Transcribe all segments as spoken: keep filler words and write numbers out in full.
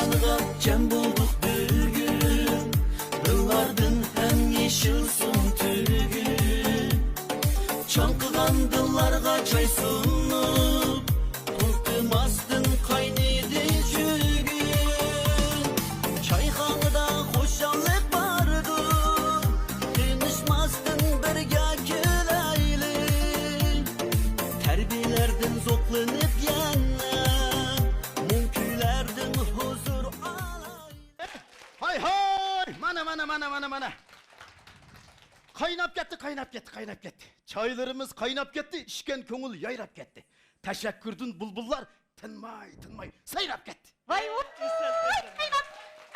جەم بولدۇق بۈگۈن، دىللاردىن ھەم يېشىلسۇن تۈگۈن. چاڭقىغان دىللارغا چاي سۇنۇپ، توختىماستىن قاينىدى چۈگۈن. چايخانىدا خۇشاللىق باردۇر، تىنىشماستىن بىرگە كۈلەيلى. تەربىيەلەردىن زوقلىنىپ يەنە، مۇڭ كۈيلەردىن ھۇزۇر ئالايلى. ھاي ھاي! مانا، مانا، مانا، مانا، مانا. قايناپ كەتتى، قايناپ كەتتى، قايناپ كەتتى. چايلىرىمىز قايناپ كەتتى، ئىچكەن كۆڭۈل يايراپ كەتتى. تەشەككۈردىن بۇلبۇللار تىنماي، تىنماي سايراپ كەتتى. ۋاي ۋاي! قايناپ،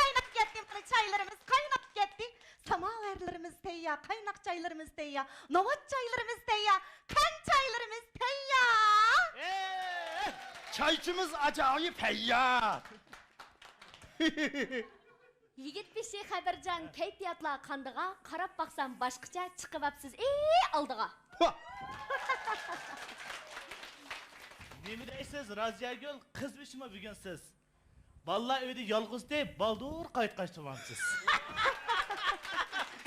قايناپ كەتتى، مانا چايلىرىمىز قايناپ كەتتى. ساماۋارلىرىمىز تەييار، قايناق چايلىرىمىز تەييار، ناۋات چايلىرىمىز تەييار، قەنت چايلىرىمىز تەييار. ئېي! چايچىمىز ئاجايىپ ھەييار. يىگىت بېشى خەبەرجان، كەيپىياتلار قاندىغا، قاراپ باقسام باشقىچە، چىقىۋاپسىز ئى ئالدىغا. ۋاھ! نېمە دەيسىز، رازىيەگۈل، قىز بېشىمۇ بۈگۈن سىز. بالىلار ئۆيدە يالغۇزتى، بالدۇر قايتقاچ تۇرغانسىز.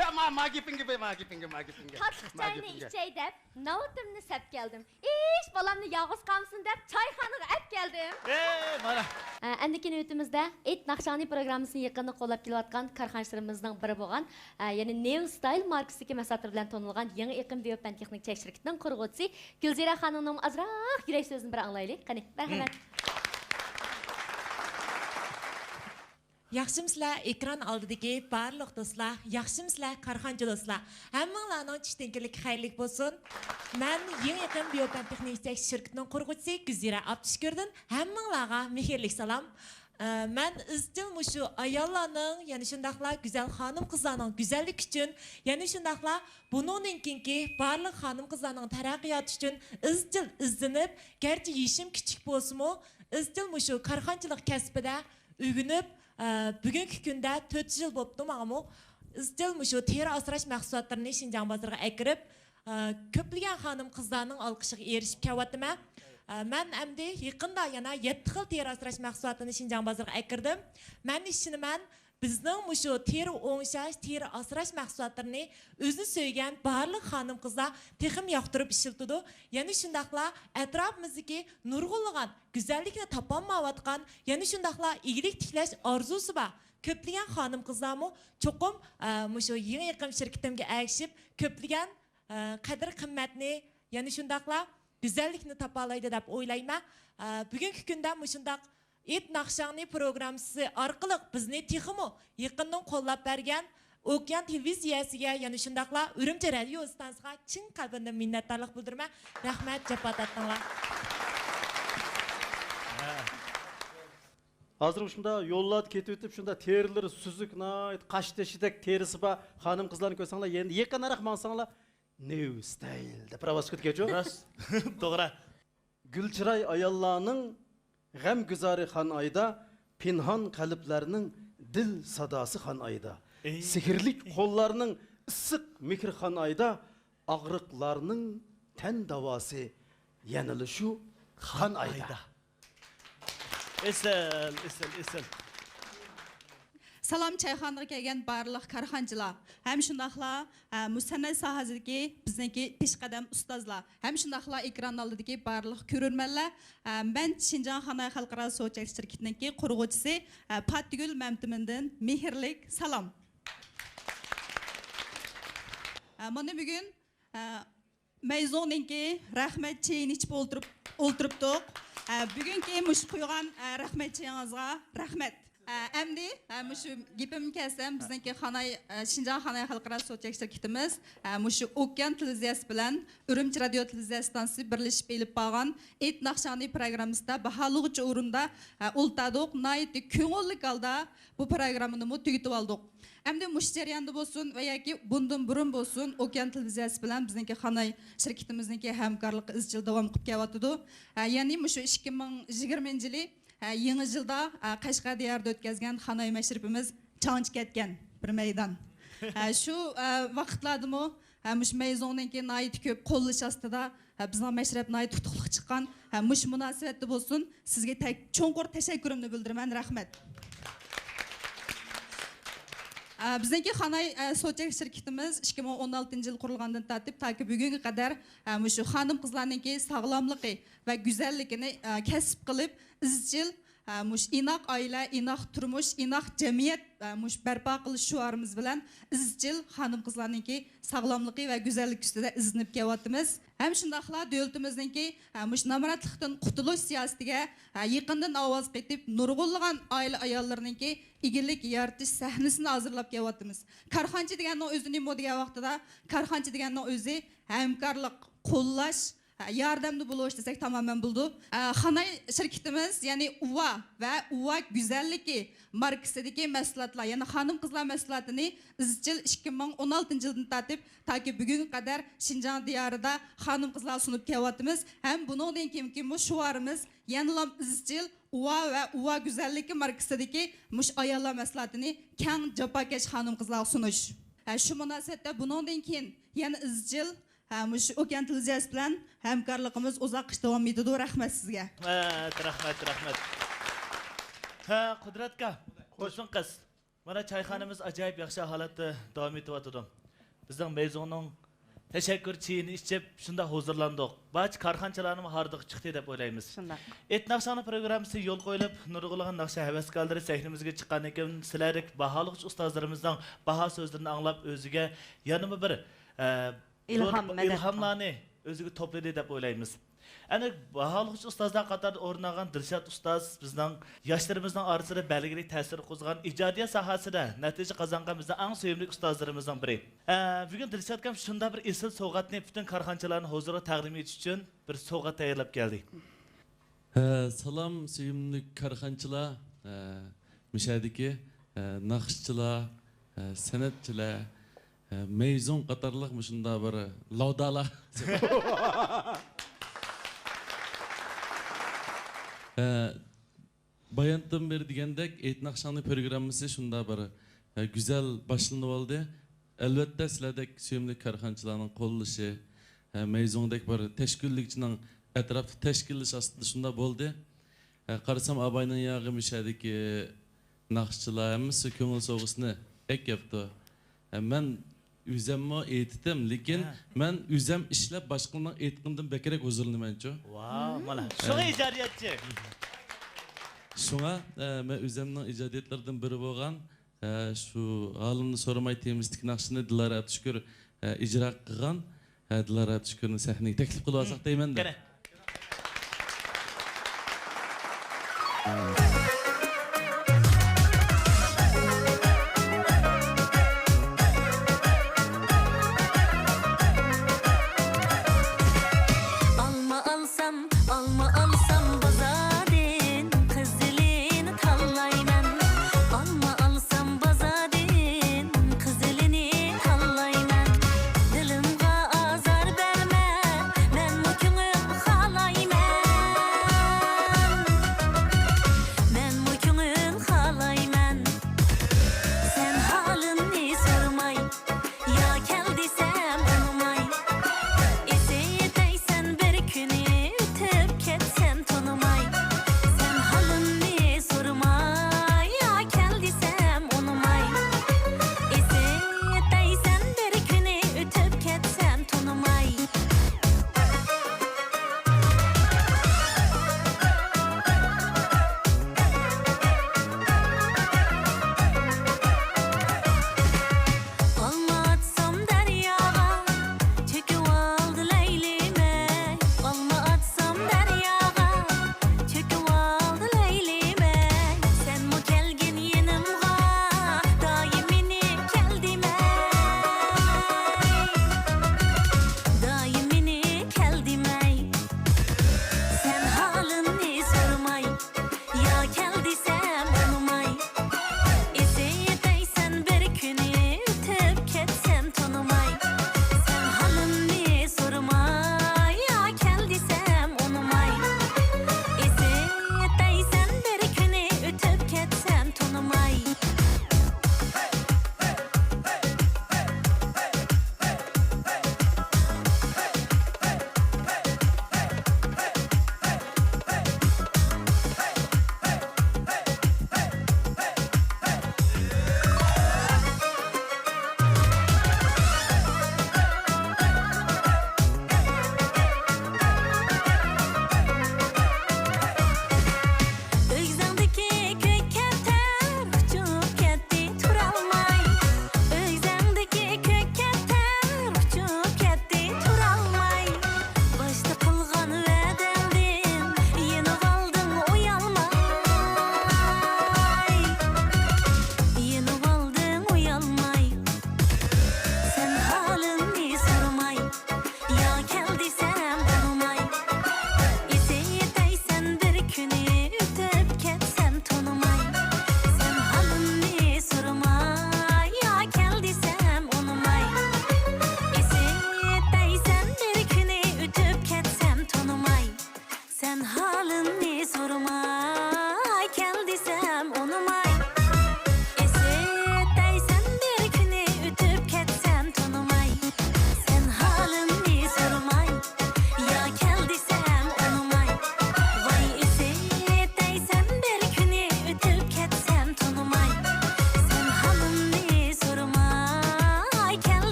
يا، ما، ما گېپىڭگە، ما گېپىڭگە، ما گېپىڭگە. تاتلىق ما چاينى گېپىڭگە. ئىچەي دەپ، ناۋىتىمنى سەپ كەلدىم. ئىش، بالامنى يالغۇز قالمىسۇن دەپ، چايخانىغا ئەپ كەلدىم. ئەي، مانا. ئە، ئەمدىكى نۆۋىتىمىزدە ئېيت ناخشاڭنى پروگراممىسىنى يېقىندا قوللاپ كېلىۋاتقان كارخانىچىلىرىمىزنىڭ بىرى بولغان، ئە، يەنى نېۋ ستايل ماركىسىدىكى مەھسۇلاتلىرى بىلەن تونۇلغان يېڭى ئېقىم بىيوپەن تېخنىك چەك شىركىتىنىڭ قۇرغۇچىسى گۈلزىرە خانىمنىڭ ئازراق يۈرەك سۆزىنى بىر ئاڭلايلى. قېنى، مەرھەمەت. ياخشىمۇسىلەر ئېكران ئالدىدىكى بارلىق دوستلار، ياخشىمۇسىلەر كارخانىچى دوستلار؟ ھەممىڭلارنىڭ چۈش تىنچلىقى خەيرلىك بولسۇن. مەن يېڭى ئېقىم بىيوپەن تېخنىك چەك شىركىتىنىڭ قۇرغۇچىسى گۈلزىرە ئابدۇشۈكۈردىن ھەممىڭلارغا مېھىرلىك سالام. ئە، مەن ئىزچىل مۇشۇ ئاياللارنىڭ، يەنە شۇنداقلا گۈزەل خانىم-قىزلارنىڭ گۈزەللىكى ئۈچۈن، يەنە شۇنداقلا بۇنىڭدىن كېيىنكى بارلىق خانىم-قىزلارنىڭ تەرەققىياتى ئۈچۈن ئىزچىل ئىزدىنىپ، گەرچە يېشىم كىچىك بولسىمۇ، ئىزچىل مۇشۇ كارخانىچىلىق كەسپىدە ئۆگىنىپ، ئە، بۈگۈنكى كۈندە تۆت يىل بوپتۇ ماڭىمۇ. ئىزچىل مۇشۇ تېرە ئاسراش مەھسۇلاتلىرىنى شىنجاڭ بازىرىغا ئەكىرىپ، ئە، كۆپلىگەن خانىم-قىزلارنىڭ ئالقىشىغا ئېرىشىپ كېلىۋاتىمەن. ئە، مەن ئەمدى يېقىندا يەنە يەتتە خىل تېرە ئاسراش مەھسۇلاتىنى شىنجاڭ بازىرىغا ئەكىردىم. مەن ئىشىنىمەن، بىزنىڭ مۇشۇ تېرە ئوڭشاش، تېرە ئاسراش مەھسۇلاتلىرىنى ئۆزىنى سۆيگەن بارلىق خانىم-قىزلار تېخىمۇ ياقتۇرۇپ ئىشلىتىدۇ. يەنە شۇنداقلا ئەتراپىمىزدىكى نۇرغۇنلىغان گۈزەللىكنى تاپالمايۋاتقان، يەنە شۇنداقلا ئىگىلىك تىكلەش ئارزۇسى بار كۆپلىگەن خانىم-قىزلارمۇ چوقۇم، ئە، مۇشۇ يېڭى ئېقىم شىركىتىمگە ئەگىشىپ، كۆپلىگەن، ئە، قەدىر-قىممەتنى، يەنە شۇنداقلا گۈزەللىكنى تاپالايدۇ دەپ ئويلايمەن. ئە، بۈگۈنكى كۈندە مۇشۇنداق ئېيت ناخشاڭنى پروگراممىسى ئارقىلىق بىزنى تېخىمۇ يېقىندىن قوللاپ بەرگەن ئوكيان تېلېۋىزىيەسىگە، يەنە شۇنداقلا ئۈرۈمچى رادىيو ئىستانسىسىغا چىن قەلبىمدىن مىننەتدارلىق بىلدۈرىمەن. رەھمەت، جاپا تارتتىڭلار. ھازىر شۇنداق يوللاردا كېتىۋېتىپ، شۇنداق تېرىلىرى سۈزۈك، ناھايىتى قاش تېشىدەك تېرىسى بار خانىم-قىزلارنى كۆرسەڭلار، يەنە يېقىنراق ماڭساڭلار، نېۋ ستايل دەپ راۋاس كېتىدىكەنچۇ؟ راست. توغرا. گۈلچىراي ئاياللارنىڭ غەمگۈزارى خان ئايدا، پىنھان قەلبلەرنىڭ دىل ساداسى خان ئايدا. ئېي. سېھىرلىك قوللارنىڭ ئىسسىق مېھرى خان ئايدا، ئاغرىقلارنىڭ تەن داۋاسى يەنىلا شۇ خان ئايدا. ئېسىل، ئېسىل، ئېسىل. سالام چايخانىغا كەلگەن بارلىق كارخانىچىلار ھەم شۇنداقلا، ئە، مۇشۇ سەنئەت ساھەسىدىكى بىزنىڭكى پېشقەدەم ئۇستازلار ھەم شۇنداقلا ئېكران ئالدىدىكى بارلىق كۆرۈرمەنلەر، ئە، مەن شىنجاڭ خاناي خەلقئارا سودا چەكلىك شىركىتىنىڭكى قۇرغۇچىسى، ئە، پاتىگۈل مەمتىمىندىن مېھىرلىك سالام. ئە، مانا بۈگۈن، ئە، مەيزۇڭنىڭكى رەھمەت چېيىنى ئىچىپ ئولتۇرۇپ، ئولتۇرۇپتۇق. ئە، بۈگۈنكى مۇشۇ قۇيغان، ئە، رەھمەت چېيىڭىزغا رەھمەت. ئە، ئەمدى، ئە، مۇشۇ گېپىمگە كەلسەم، بىزنىڭكى خاناي، ئە، شىنجاڭ خاناي خەلقئارا سودا چەكلىك شىركىتىمىز، ئە، مۇشۇ ئوكيان تېلېۋىزىيەسى بىلەن ئۈرۈمچى رادىيو تېلېۋىزىيە ئىستانسىسى بىرلىشىپ ئېلىپ بارغان ئېيت ناخشاڭنى پروگراممىسىدا باھالىغۇچى ئورۇندا، ئە، ئولتۇردۇق. ناھايىتى كۆڭۈللۈك ھالدا بۇ پروگراممىنىمۇ تۈگىتىۋالدۇق. ئەمدى مۇشۇ جەرياندا بولسۇن ۋە ياكى بۇندىن بۇرۇن بولسۇن، ئوكيان تېلېۋىزىيەسى بىلەن بىزنىڭكى خاناي شىركىتىمىزنىڭكى ھەمكارلىقى ئىزچىل داۋام قىلىپ كېلىۋاتىدۇ. ئە، يەنى مۇشۇ ئىككى مىڭ يىگىرمىنچى يىلى، ئە، يېڭى يىلدا، ئە، قەشقەر دىيارىدا ئۆتكۈزگەن خاناي مەشرىپىمىز چاڭچى كەتكەن بىر مەيدان. ئە، شۇ، ئە، ۋاقىتلاردىمۇ، ھە، مۇشۇ مەيزوڭنىڭكى ناھايىتى كۆپ قوللىشى ئاستىدا، ھە، بىزنىڭ مەشرەپ ناھايىتى ئۇتۇقلۇق چىققان. ھە، مۇشۇ مۇناسىۋەتتە بولسۇن، سىزگە تەك-، چوڭقۇر تەشەككۈرۈمنى بىلدۈرىمەن. رەھمەت. ھە، بىزنىڭكى خاناي، ھە، سوچەك شىركىتىمىز ئىككى مىڭ ئون ئالتىنچى يىل قۇرۇلغاندىن تارتىپ تاكى بۈگۈنگە قەدەر، ھە، مۇشۇ خانىم-قىزلارنىڭكى ساغلاملىقى ۋە گۈزەللىكىنى، ھە، كەسىپ قىلىپ، ئىزچىل ھە، مۇشۇ ئىناق ئائىلە، ئىناق تۇرمۇش، ئىناق جەمئىيەت، ھە، مۇشۇ بەرپا قىلىش شوئارىمىز بىلەن ئىزچىل خانىم-قىزلارنىڭكى ساغلاملىقى ۋە گۈزەللىكى ئۈستىدە ئىزدىنىپ كېلىۋاتىمىز. ھەم شۇنداقلا دۆلىتىمىزنىڭكى، ھە، مۇشۇ نامراتلىقتىن قۇتۇلۇش سىياسىتىگە، ھە، يېقىندىن ئاۋاز قېتىپ، نۇرغۇنلىغان ئائىلە ئاياللىرىنىڭكى ئىگىلىك يارىتىش سەھنىسىنى ھازىرلاپ كېلىۋاتىمىز. كارخانىچى دېگەننىڭ ئۆزى نېمە دېگەن ۋاقتىدا، كارخانىچى دېگەننىڭ ئۆزى ھەمكارلىق، قوللاش، ھە، ياردەمدە بولۇش دېسەك تامامەن بولىدۇ. ئە، خاناي شىركىتىمىز، يەنى ئۇۋا ۋە ئۇۋا گۈزەللىكى ماركىسىدىكى مەھسۇلاتلار، يەنى خانىم-قىزلار مەھسۇلاتىنى ئىزچىل ئىككى مىڭ ئون ئالتىنچى يىلدىن تارتىپ تاكى بۈگۈنگە قەدەر شىنجاڭ دىيارىدا خانىم-قىزلارغا سۇنۇپ كېلىۋاتىمىز. ھەم بۇنىڭدىن كېيىنكىمۇ شوئارىمىز يەنىلام ئىزچىل ئۇۋا ۋە ئۇۋا گۈزەللىكى ماركىسىدىكى مۇشۇ ئاياللار مەھسۇلاتىنى كەڭ جاپاكەش خانىم-قىزلارغا سۇنۇش. ھە، شۇ مۇناسىۋەتتە بۇنىڭدىن كېيىن يەنە ئىزچىل ھە، مۇشۇ ئوكيان تېلېۋىزىيەسى بىلەن ھەمكارلىقىمىز ئۇزاققىچە داۋام ئېتىدۇ. رەھمەت سىزگە. رەھمەت، رەھمەت، رەھمەت. ھە، قۇدرەتكا، خوش. تۇرسۇن قىز. مانا چايخانىمىز ئاجايىپ ياخشى ھالەتتە داۋام ئېتىۋاتىدۇ. بىزنىڭ مەيزوڭنىڭ تەشەككۈر چېيىنى ئىچىپ، شۇنداق ھۇزۇرلاندۇق. بارچە كارخانىچىلارنىمۇ ھاردۇقى چىقتى دەپ ئويلايمىز. شۇنداق. ئېيت ناخشاڭنىڭ پروگراممىسى يول قويۇلۇپ، نۇرغۇنلىغان ناخشا ھەۋەسكارلىرى سەھنىمىزگە چىققاندىن كېيىن، سىلەردەك باھالىغۇچى ئۇستازلىرىمىزنىڭ باھا سۆزلىرىنى ئاڭلاپ، ئۆزىگە يەنىمۇ بىر ئىلھام، زور مەدەت. ئىلھاملارنى ئۆزىگە توپلىدى دەپ ئويلايمىز. ئەنە، باھالىغۇچى ئۇستازلار قاتارىدا ئورۇن ئالغان دىلشات ئۇستاز بىزنىڭ ياشلىرىمىزنىڭ ئارىسىدا بەلگىلىك تەسىر قوزغىغان، ئىجادىيەت ساھەسىدە نەتىجە قازانغان بىزنىڭ ئەڭ سۆيۈملۈك ئۇستازلىرىمىزنىڭ بىرى. ئە، بۈگۈن دىلشاتكام شۇنداق بىر ئېسىل سوۋغاتنى پۈتۈن كارخانىچىلارنىڭ ھۇزۇرىغا تەقدىم ئېتىش ئۈچۈن بىر سوۋغات تەييارلاپ كەلدى. ھە، سالام، سۆيۈملۈك كارخانىچىلار، ھە، مۇشەدىكى، ھە، ناخشىچىلار، ھە، سەنئەتچىلەر، ھە، مەيزوڭ قاتارلىق مۇشۇنداق بىر لاۋدالار. ھە، بايانتىن بېرى دېگەندەك، ئېيت ناخشاڭنى پروگراممىسى شۇنداق بىر، ھە، گۈزەل باشلىنىۋالدى. ئەلۋەتتە، سىلەردەك سۆيۈملۈك كارخانىچىلارنىڭ قوللىشى، ھە، مەيزوڭدەك بىر تەشكىللىگۈچىنىڭ ئەتراپلىق تەشكىللىشى ئاستىدا شۇنداق بولدى. ھە، قارىسام، ئاباينىڭ ياغى مۇشەدىكى ناخشىچىلار ھەممىسى كۆڭۈل سوۋغىسىنى ئەكەپتۇ. ھە، مەن ئۆزەممۇ ئېيتتىم، لېكىن ھە. مەن ئۆزەم ئىشلەپ، باشقىلارنىڭ ئېيتقىنىدىن بەكرەك ھۇزۇرلىنىمەنچۇ. ۋاۋ، مانا، شۇڭا ئىجادىيەتچى. شۇڭا، ئە، مەن ئۆزەمنىڭ ئىجادىيەتلىرىدىن بىرى بولغان، ئە، شۇ ھالىمنى سورىماي تېمىسىدىكى ناخشىنى دىلارا ئابدۇشۈكۈر، ئە، ئىجرا قىلغان. ھە، دىلارا ئابدۇشۈكۈرنى سەھنىگە تەكلىپ قىلىۋالساق دەيمەن-دە. قېنى. ئالما ئالسام، ئالما ئالسام بازاردىن، قىزىلىنى تاللايمەن. ئالما ئالسام بازاردىن، قىزىلىنى تاللايمەن. دىلىمغا ئازار بەرمە، مەنمۇ كۆڭۈل خالايمەن.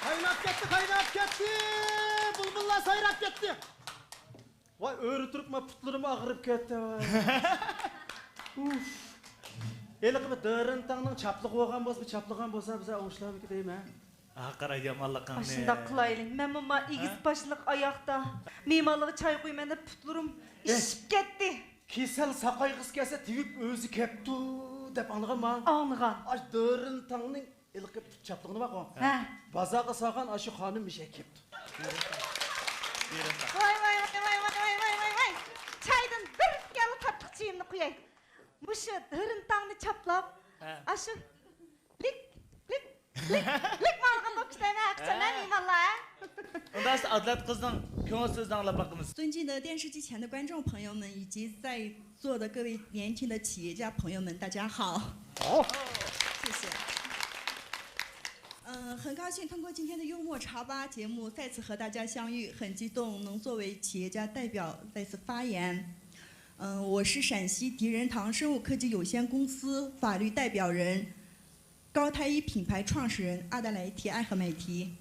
قايناپ كەتتى، قايناپ كەتتى! بۇلبۇللار سايراپ كەتتى! ۋاي، ئۆرە تۇرۇپمۇ پۇتلىرىم ئاغرىپ كەتتى، ۋاي. ئۇف. ھېلىقى بىر دىرىنتاڭنىڭ چاپلىقى بولغان بولسا، بىر چاپلىغان بولسا، بىزە ئوڭشىلارمىكى دەيمەن. ھە، قاراي يامانلىقىڭنى. ئاشۇنداق قىلايلى. مەنمۇ ما ئېگىز ھە؟ باشلىق ئاياقتا مېھمانلارغا چاي قۇيىمەن دەپ پۇتلىرىم ئىششىپ كەتتى. كېسەل ساقايغۇسى كەلسە تېۋىپ ئۆزى كەپتۇ دەپ ئاڭلىغانما؟ ئاڭلىغان. ئاش دىرىنتاڭنىڭ ھېلىقى پۇت چاپلىقىنى بارغۇ. ھە. بازارغا سالغان ئاشۇ خانىم مىشەي كەپتۇ. ۋاي، ۋاي، ۋاي. چايدىن بىر پىيالە تاتلىق چېيىمنى قۇياي. مۇشۇ دىرىنتاڭنى چاپلاپ، ھە. ئاشۇ لىك، لىك، لىك، لىك ماڭغان بولۇپ كېتەيمەن، ھەقىچان، ھە. مېھمانلار، ھە؟ ئۇندا ئادىلەت قىزنىڭ كۆڭۈل سۆزىنى ئاڭلاپ باقىمىز. 尊敬的电视机前的观众朋友们，以及在座的各位年轻的企业家朋友们，大家好。好。谢谢。嗯，很高兴通过今天的幽默茶吧节目再次和大家相遇，很激动能作为企业家代表再次发言。嗯，我是陕西敌人堂生物科技有限公司法律代表人，高太医品牌创始人阿达莱提埃赫买提。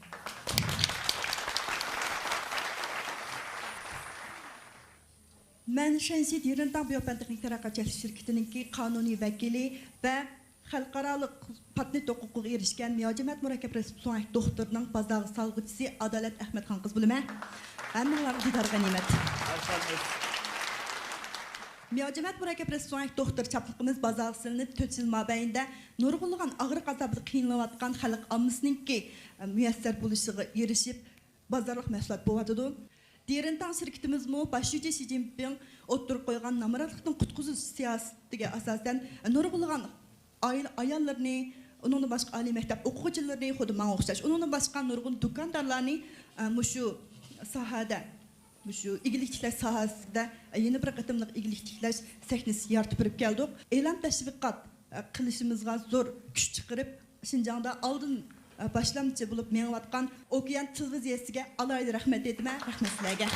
مەن شەنشى دىرېنتاڭ بىيوپەن تېخنىك تەرەققىيات چەكلىك شىركىتىنىڭكى قانۇنىي ۋەكىلى ۋە خەلقئارالىق پاتېنت ھوقۇقىغا ئېرىشكەن مياۋجىمەت مۇرەككەپ رېسپۇكسونىك دوختۇرىنىڭ بازارغا سالغۇچىسى ئادالەت ئەخمەتخان قىز بولىمەن. ھەممىڭلارغا دىدار غەنىيمەت. مياۋجىمەت مۇرەككەپ رېسپۇكسونىك دوختۇر چاپلىقىمىز بازارغا سېلىنىپ تۆت يىل مابەينىدە نۇرغۇنلىغان ئاغرىق ئازابىدا قىينىلىۋاتقان خەلق ئاممىسىنىڭكى مۇيەسسەر بولۇشىغا ئېرىشىپ، بازارلىق مەھسۇلات بولۇۋاتىدۇ. دېرىنتاڭ شىركىتىمىزمۇ باش شۇجى شى جىنپىڭ ئوتتۇرىغا قويغان نامراتلىقتىن قۇتقۇزۇش سىياسىتىگە ئاساسەن، نۇرغۇنلىغان ئائىلە ئاياللىرىنى، ئۇنىڭدىن باشقا ئالىي مەكتەپ ئوقۇغۇچىلىرىنى، خۇددى ماڭا ئوخشاش، ئۇنىڭدىن باشقا نۇرغۇن دۇكاندارلارنى، ئە، مۇشۇ ساھەدە، مۇشۇ ئىگىلىك تىكلەش ساھەسىدە يەنە بىر قېتىملىق ئىگىلىك تىكلەش سەھنىسى يارىتىپ بېرىپ كەلدۇق. ئېلان تەشۋىقات، ئە، قىلىشىمىزغا زور كۈچ چىقىرىپ، شىنجاڭدا ئالدىن، ئە، باشلامچى بولۇپ مېڭىۋاتقان ئوكيان تېلېۋىزىيەسىگە ئالاھىدە رەھمەت ئېيتىمەن. رەھمەت سىلەرگە.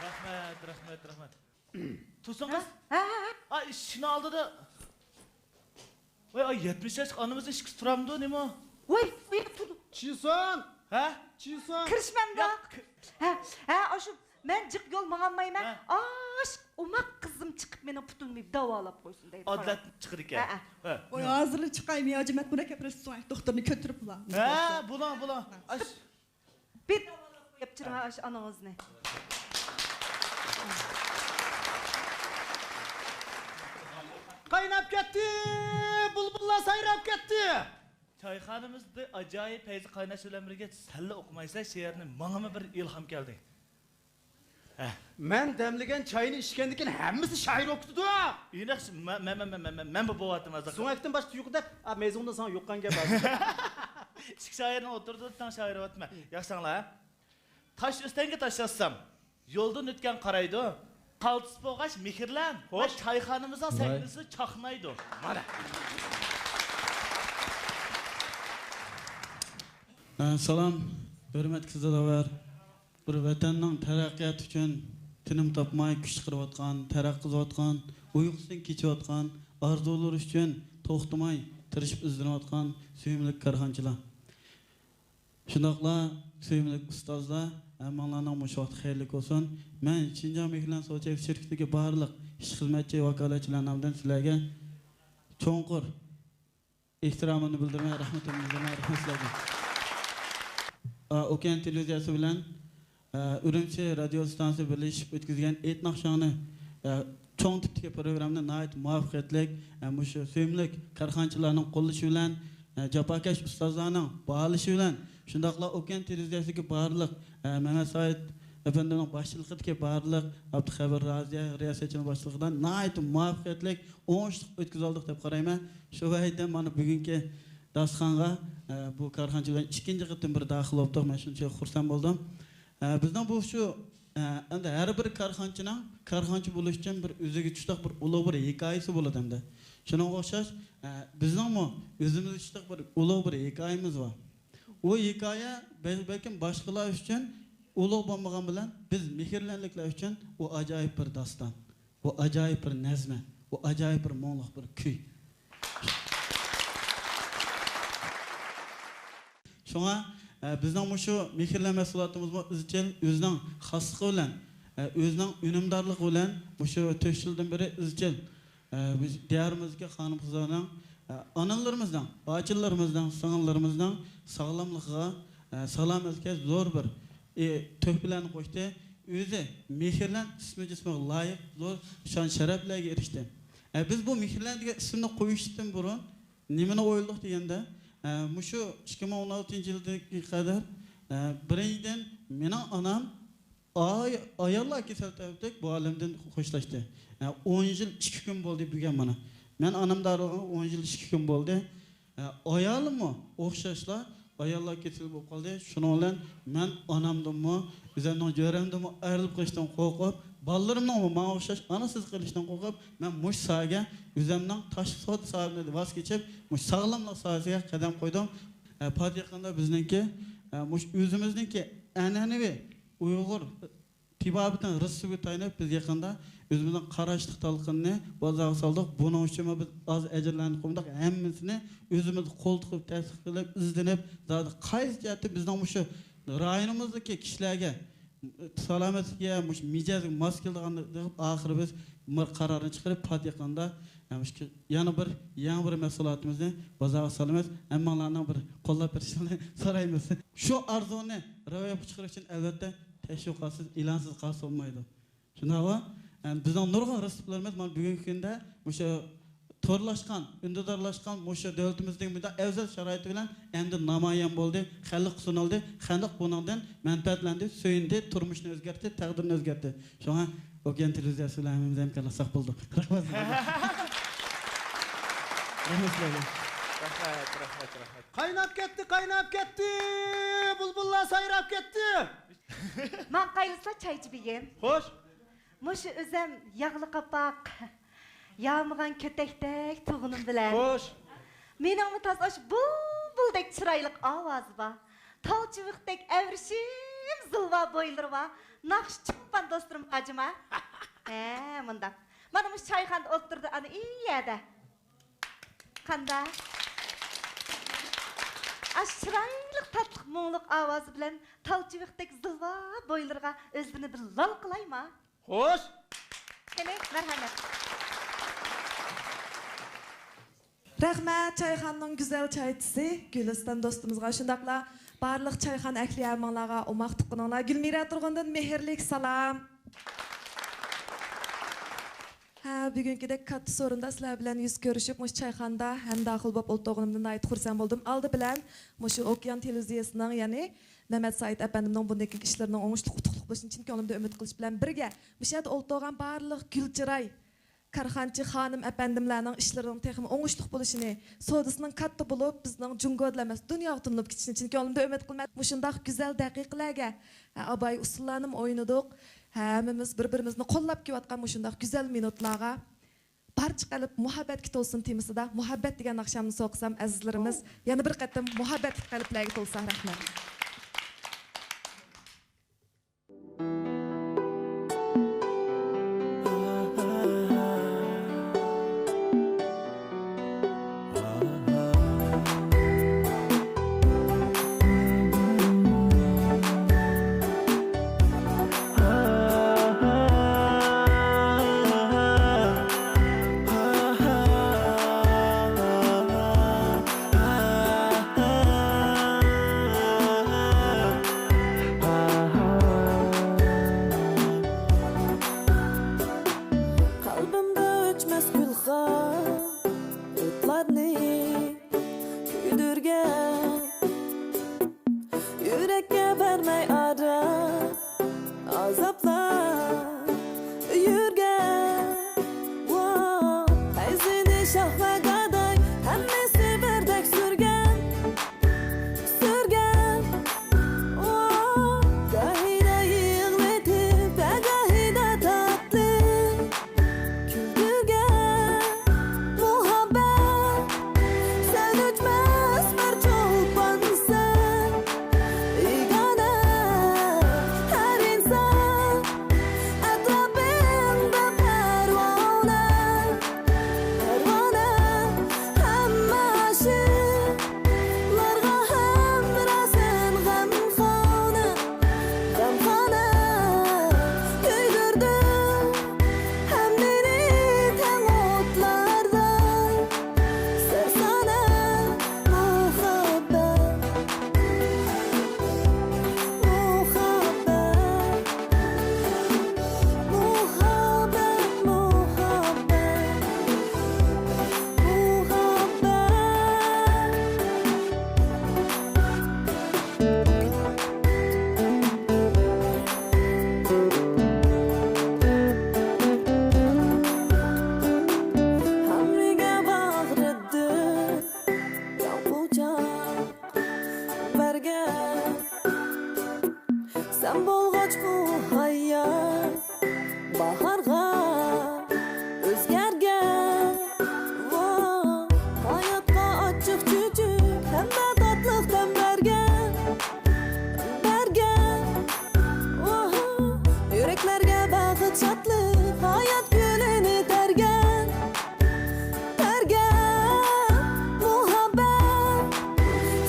رەھمەت، رەھمەت، رەھمەت. تۇرسۇن قىز. ھە، ھە، ھە. ئاي، ئىشىكنىڭ ئالدىدا. ۋاي، ئاي، يەتمىش ياشلىق ئانىمىزنىڭ ئىككىسى تۇرامدۇ، نېمە؟ ۋاي، ۋاي، تۇر. چىسۇن! ھە؟ چىسۇن! كىرىشمەمدۇ؟ ياق، كىر- ھە، ھە، ئاشۇ مەن جىق يول ماڭالمايمەن. ھە. ئاش، ئوماق قىزىم چىقىپ مېنىڭ پۇتۇمنى داۋالاپ قويسۇن دەيدۇ. ئادىلەت چىقىدىكەن. ھە، ھە. ھە. ۋاي، ھازىرلا چىقاي، مياۋجىمەت مۇرەككەپ رېسپۇكسونىك دوختۇرنى كۆتۈرۈپ بۇلا. ھە، بۇلاڭ، بۇلاڭ. ئاش. بىر داۋالاپ قويۇپ چىرىڭ ئاش ئانىڭىزنى. قايناپ كەتتى! بۇلبۇللار سايراپ كەتتى! چايخانىمىزدا ئاجايىپ پەيزى قايناش بىلەن بىرگە سەنلا ئوقۇمايسەن شېئىرنى، ماڭىمۇ بىر ئىلھام كەلدى. ھە. مەن دەملىگەن چاينى ئىچكەندىن كېيىن ھەممىسى شائىر بولۇپ كېتىدۇ. ئىناق، مە-، مە-، مەن بۇ بولۇۋاتىمەن ھازىر. سۆڭەكتىن باشقا يوق دەپ، ئا، مېزىڭدىن ساڭا يوققان گەپ ھازىر. ئىككى شائىرنىڭ ئوتتۇرىسىدا تەڭ شائىر بولۇۋاتىمەن. ياخشى ئاڭلا، ھە. تاش ئۆستەڭگە تاش ئاتسام، يولدىن ئۆتكەن قارايدۇ. قالتىس بولغاچ مېھىرلەن، خوش. چايخانىمىزنىڭ سەھنىسى چاقنايدۇ. مانا. ئە، سالام، ھۆرمەتلىك زىراۋەر. بىر ۋەتەننىڭ تەرەققىياتى ئۈچۈن تىنىم تاپماي كۈچ چىقىرىۋاتقان، تەرەققىي قىلىۋاتقان، ئۇيقۇسىدىن كېچىۋاتقان، ئارزۇلىرى ئۈچۈن توختىماي تىرىشىپ ئىزدىنىۋاتقان سۆيۈملۈك كارخانىچىلار. شۇنداقلا سۆيۈملۈك ئۇستازلار، ھەممىڭلارنىڭ مۇشۇ ۋاقتى خەيرلىك بولسۇن. مەن شىنجاڭ مېھرىبان سودا چەكلىك شىركىتىدىكى بارلىق ئىشقا خىزمەتچى، ۋاكالەتچىلەر نامىدىن سىلەرگە چوڭقۇر ئېھتىرامىمنى بىلدۈرىمەن، رەھمىتىمنى بىلدۈرىمەن، رەھمەت سىلەرگە. ئا، ئوكيان تېلېۋىزىيەسى بىلەن، ئا، ئۈرۈمچى رادىيو ئىستانسىسى بىرلىشىپ ئۆتكۈزگەن ئېيت ناخشاڭنى، ئا، چوڭ تىپتىكى پروگراممىنى ناھايىتى مۇۋەپپەقىيەتلىك، ئا، مۇشۇ سۆيۈملۈك كارخانىچىلارنىڭ قوللىشى بىلەن، ئا، جاپاكەش ئۇستازلارنىڭ باھالىشى بىلەن، شۇنداقلا ئوكيان تېلېۋىزىيەسىدىكى بارلىق، ئا، مەمەت سايىت ئەپەندىمنىڭ باشچىلىقىدىكى بارلىق ئابدۇخەبىر رازىيە رىياسەتچىنىڭ باشچىلىقىدا ناھايىتى مۇۋەپپەقىيەتلىك ئوڭۇشلۇق ئۆتكۈزۈۋالدۇق دەپ قارايمەن. شۇ پەيتتە مانا بۈگۈنكى داستىخانغا، ئە، بۇ كارخانىچى بىلەن ئىككىنچى قېتىم بىر داخىل بولۇپتۇق. مەن شۇنچىلىك خۇرسەن بولدۇم. ئە، بىزنىڭ بۇ شۇ، ئە، ئەمدى ھەر بىر كارخانىچىنىڭ كارخانىچى بولۇش ئۈچۈن بىر ئۆزىگە چۈشلۈك بىر ئۇلۇغ بىر ھېكايىسى بولىدۇ ئەمدى. شۇنىڭغا ئوخشاش، ئە، بىزنىڭمۇ ئۆزىمىزگە چۈشلۈك بىر ئۇلۇغ بىر ھېكايىمىز بار. ئۇ ھېكايە بەل-، بەلكىم باشقىلار ئۈچۈن ئۇلۇغ بولمىغان بىلەن، بىز مېھىرلەنلىكلەر ئۈچۈن ئۇ ئاجايىپ بىر داستان. ئۇ ئاجايىپ بىر نەزمە، ئۇ ئاجايىپ بىر مۇڭلۇق بىر كۈي. شۇڭا، ئە، بىزنىڭ مۇشۇ مېھىرلەر مەھسۇلاتىمىزمۇ ئىزچىل ئۆزىنىڭ خاسلىقى بىلەن، ئە، ئۆزىنىڭ ئۈنۈمدارلىقى بىلەن مۇشۇ تۆت يىلدىن بېرى ئىزچىل، ئە، بىز دىيارىمىزدىكى خانىم-قىزلارنىڭ، ئە، ئانىلىرىمىزنىڭ، ئاچىلىرىمىزنىڭ، سىڭىللىرىمىزنىڭ ساغلاملىقىغا، ئە، سالامەتلىككە زور بىر، ئى، تۆھپىلەرنى قوشتى. ئۆزى مېھىرلەن ئىسمى جىسمىغا لايىق زور شان-شەرەپلەرگە ئېرىشتى. ئە، بىز بۇ مېھىرلەن دېگەن ئىسىمنى قويۇشتىن بۇرۇن، نېمىنى ئويلىدۇق دېگەندە، ئە، مۇشۇ ئىككى مىڭ ئون ئالتىنچى يىلدىن قەدەر، ئە، بىرىنچىدىن، مېنىڭ ئانام ئاي-، ئاياللار كېسەل تەۋەلىك بۇ ئالەمدىن خوشلاشتى. ئە، ئون يىل ئىككى كۈن بولدى بۈگۈن مانا. مەن ئانامدىن ئايرىلغىنىغا ئون يىل ئىككى كۈن بولدى. ئە، ئايالىممۇ ئوخشاشلا ئاياللار كېسىلى بولۇپ قالدى. شۇنىڭ بىلەن مەن ئانامدىنمۇ، ئۆزۈمنىڭ جۆرەمدىنمۇ ئايرىلىپ قېلىشتىن قورقۇپ، بالىلىرىمنىڭمۇ ماڭا ئوخشاش ئانىسىز قېلىشتىن قورقۇپ، مەن مۇشۇ ساھەگە، ئۆزۈمنىڭ تاشقى سودا ساھەسىدىن ۋاز كېچىپ، مۇشۇ ساغلاملىق ساھەسىگە قەدەم قويدۇم. ئە، پات يېقىندا بىزنىڭكى، ئە، مۇشۇ ئۆزىمىزنىڭكى ئەنئەنىۋى ئۇيغۇر تېبابىتىنىڭ رېتسېپىگە تايىنىپ، بىز يېقىندا ئۆزىمىزنىڭ قاراشلىق تالقىنىنى بازارغا سالدۇق. بۇنىڭ ئۈچۈنمۇ بىز ئاز ئەجىرلەرنى قويمىدۇق، ھەممىسىنى ئۆزىمىز قول تىقىپ، تەتقىق قىلىپ، ئىزدىنىپ، زادى قايسى جەھەتتە بىزنىڭ مۇشۇ رايونىمىزدىكى كىشىلەرگە سالامەتلىككە، مۇشۇ مىجەزگە ماس كېلىدىغان دەپ ئاخىرى بىز بىر قارارنى چىقىرىپ، پات يېقىندا، ئە، مۇشۇ يەنە بىر يېڭى بىر مەھسۇلاتىمىزنى بازارغا سالىمىز. ھەممىڭلارنىڭ بىر قوللاپ بېرىشىڭلارنى سورايمىز. شۇ ئارزۇنى روياپقا چىقىرىش ئۈچۈن، ئەلۋەتتە، تەشۋىقاتسىز، ئېلانسىز قالسا بولمايدۇ. شۇنداقمۇ؟ ئەم، بىزنىڭ نۇرغۇن رېتسېپلىرىمىز مانا بۈگۈنكى كۈندە مۇشۇ تورلاشقان، ئۈندىدارلاشقان مۇشۇ دۆلىتىمىزنىڭ مۇنداق ئەۋزەل شارائىتى بىلەن ئەمدى نامايان بولدى، خەلققە سۇنۇلدى، خەلق بۇنىڭدىن مەنپەئەتلەندى، سۆيۈندى، تۇرمۇشىنى ئۆزگەرتتى، تەقدىرىنى ئۆزگەرتتى. شۇڭا ئوكيان تېلېۋىزىيەسى بىلەن ھەممىمىز ھەمكارلاشساق بولدۇق. رەھمەت سىلەرگە. رەھمەت سىلەرگە. رەھمەت، رەھمەت، رەھمەت. قايناپ كەتتى، قايناپ كەتتى! بۇلبۇللار سايراپ كەتتى! ماڭقايلىسا چايچى بېگىم. خوش. مۇشۇ ئۆزەم ياغلىق ئاپاق، يامىغان كۆتەكتەك تۇغىنىم بىلەن. خوش. مېنىڭمۇ تازا ئاشۇ بۇلبۇلدەك چىرايلىق ئاۋازى بار، تال چىۋىقتەك ئەۋرىشىم زىلۋا بويلىرى بار ناخشا چولپان دوستلىرىم بار جۇما. ھە، مۇنداق. مانا مۇشۇ چايخانىدا ئولتۇرىدۇ ئانا ئى يەردە. قاندا؟ ئاشۇ چىرايلىق، تاتلىق، مۇڭلۇق ئاۋازى بىلەن تال چىۋىقتەك زىلۋا بويلىرىغا ئۆزلىرىنى بىر لال قىلايما؟ خوش! قېنى، مەرھەمەت. رەھمەت، چايخانىنىڭ گۈزەل چايچىسى گۈلىستان دوستىمىزغا، شۇنداقلا بارلىق چايخانا ئەھلى ھەممىڭلارغا ئوماق تۇغقىنىڭلار گۈلمىرە تۇرغۇندىن مېھىرلىك سالام. ھە، بۈگۈنكىدەك كاتتا سورۇندا سىلەر بىلەن يۈز كۆرۈشۈپ، مۇشۇ چايخانىدا ھەمداخىل بولۇپ ئولتۇرغىنىمدىن ناھايىتى خۇرسەن بولدۇم. ئالدى بىلەن مۇشۇ ئوكيان تېلېۋىزىيەسىنىڭ، يەنى مەمەت سائىت ئەپەندىمنىڭ بۇندىن كېيىنكى ئىشلىرىنىڭ ئوڭۇشلۇق، ئۇتۇقلۇق بولۇشىنى چىن كۆڭلۈمدىن ئۈمىد قىلىش بىلەن بىرگە، مۇشۇ يەردە ئولتۇرغان بارلىق گۈلچىراي كارخانىچى خانىم ئەپەندىملەرنىڭ ئىشلىرىنىڭ تېخىمۇ ئوڭۇشلۇق بولۇشىنى، سودىسىنىڭ كاتتا بولۇپ، بىزنىڭ جۇڭگودىلا ئەمەس، دۇنياغا تونۇلۇپ كېتىشىنى چىن كۆڭلۈمدىن ئۈمىد قىلىمەن. مۇشۇنداق گۈزەل دەقىقىلەرگە، ھە، ئاباي ئۇسسۇللارنىمۇ ئوينىدۇق. ھەممىمىز بىر-بىرىمىزنى قوللاپ كېلىۋاتقان مۇشۇنداق گۈزەل مىنۇتلارغا، بارچە قەلب مۇھەببەتكە تولسۇن تېمىسىدا مۇھەببەت دېگەن ناخشامنى سوقسام، ئەزىزلىرىمىز، يەنە بىر قېتىم مۇھەببەتلىك قەلبلەرگە تولسا. رەھمەت. بولغاچقۇ ھايات باھارغا ئۆزگەرگەن، ۋو، ھاياتقا ئاچچىق چۆچۈپ، ھەممە تاتلىق دەم بەرگەن، بەرگەن، ۋو، يۈرەكلەرگە بەخت، شادلىق، ھايات گۈلىنى تەرگەن. بەرگەن مۇھەببەت،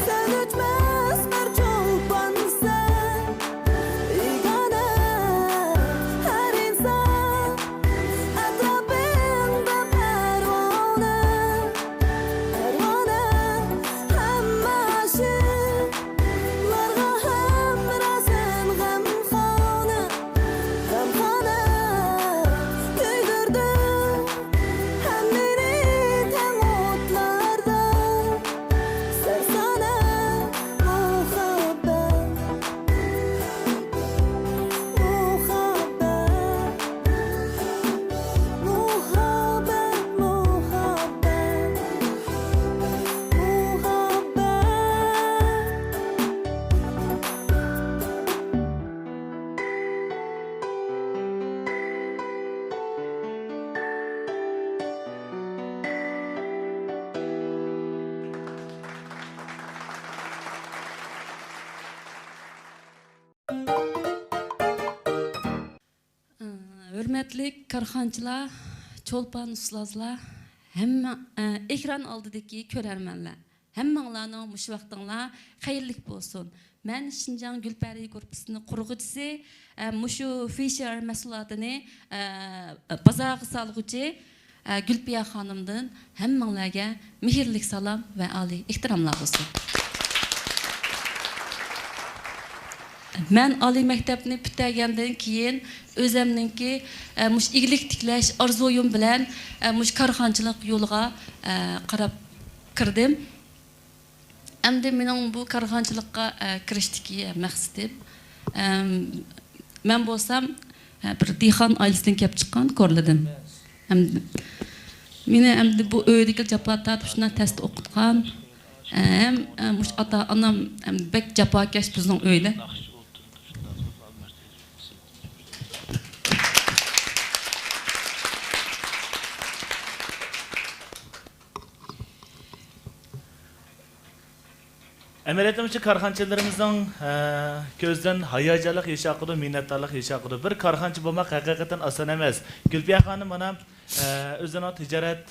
سەن ئۆچمەس بىر چولپانسەن، بىگانە ھەر ئىنسان، ئەتراپىڭدا پەرۋانە، پەرۋانە، ھەممە ئاشىق لارغا ھەمراھسەن غەمخانا، غەمخانا كۆيدۈردۈڭ ھەممىنى تەڭ ئوتلاردا. سەرسانە مۇھەببەت، مۇھەببەت، مۇھەببەت، مۇھەببەت، مۇھەببەت. ھۆرمەتلىك كارخانىچىلار، چولپان ئۇستازلار، ھەممە، ئېكران ئالدىدىكى كۆرەرمەنلەر، ھەممىڭلارنىڭ مۇشۇ ۋاقتىڭلار خەيرلىك بولسۇن. مەن شىنجاڭ گۈلپەرى گۇرۇپپىسىنىڭ قۇرغۇچىسى، ئە، مۇشۇ فىشېر مەھسۇلاتىنى، ئە، بازارغا سالغۇچى، ئە، گۈلپىيە خانىمدىن ھەممىڭلارگە مېھىرلىك سالام ۋە ئالىي ئېھتىراملار بولسۇن. مەن ئالىي مەكتەپنى پۈتتۈرگەندىن كېيىن ئۆزەمنىڭكى، ئە، مۇشۇ ئىگىلىك تىكلەش ئارزۇيۇم بىلەن، ئە، مۇشۇ كارخانىچىلىق يولىغا، ئە، قاراپ كىردىم. ئەمدى مېنىڭ بۇ كارخانىچىلىققا، ئە، كىرىشتىكى مەقسىتىم، ئەم، مەن بولسام، ئە، بىر دېھقان ئائىلىسىدىن كېلىپ چىققان كورلىدىم. ئەمدى مېنى ئەمدى بۇ ئۆيدىكى جاپا تارتىپ شۇنداق تەستە ئوقۇتقان، ئەم، ئە، مۇشۇ ئاتا-ئانام، ئەم، بەك جاپاكەش بىزنىڭ ئۆيدە. ئەمەلىيەتتە مۇشۇ كارخانىچىلىرىمىزنىڭ، ئە، كۆزىدىن ھاياجانلىق يېشى ئاقىدۇ، مىننەتدارلىق يېشى ئاقىدۇ. بىر كارخانىچى بولماق ھەقىقەتەن ئاسان ئەمەس. گۈلپىيە خانىم مانا، ئە، ئۆزىنىڭ تىجارەت،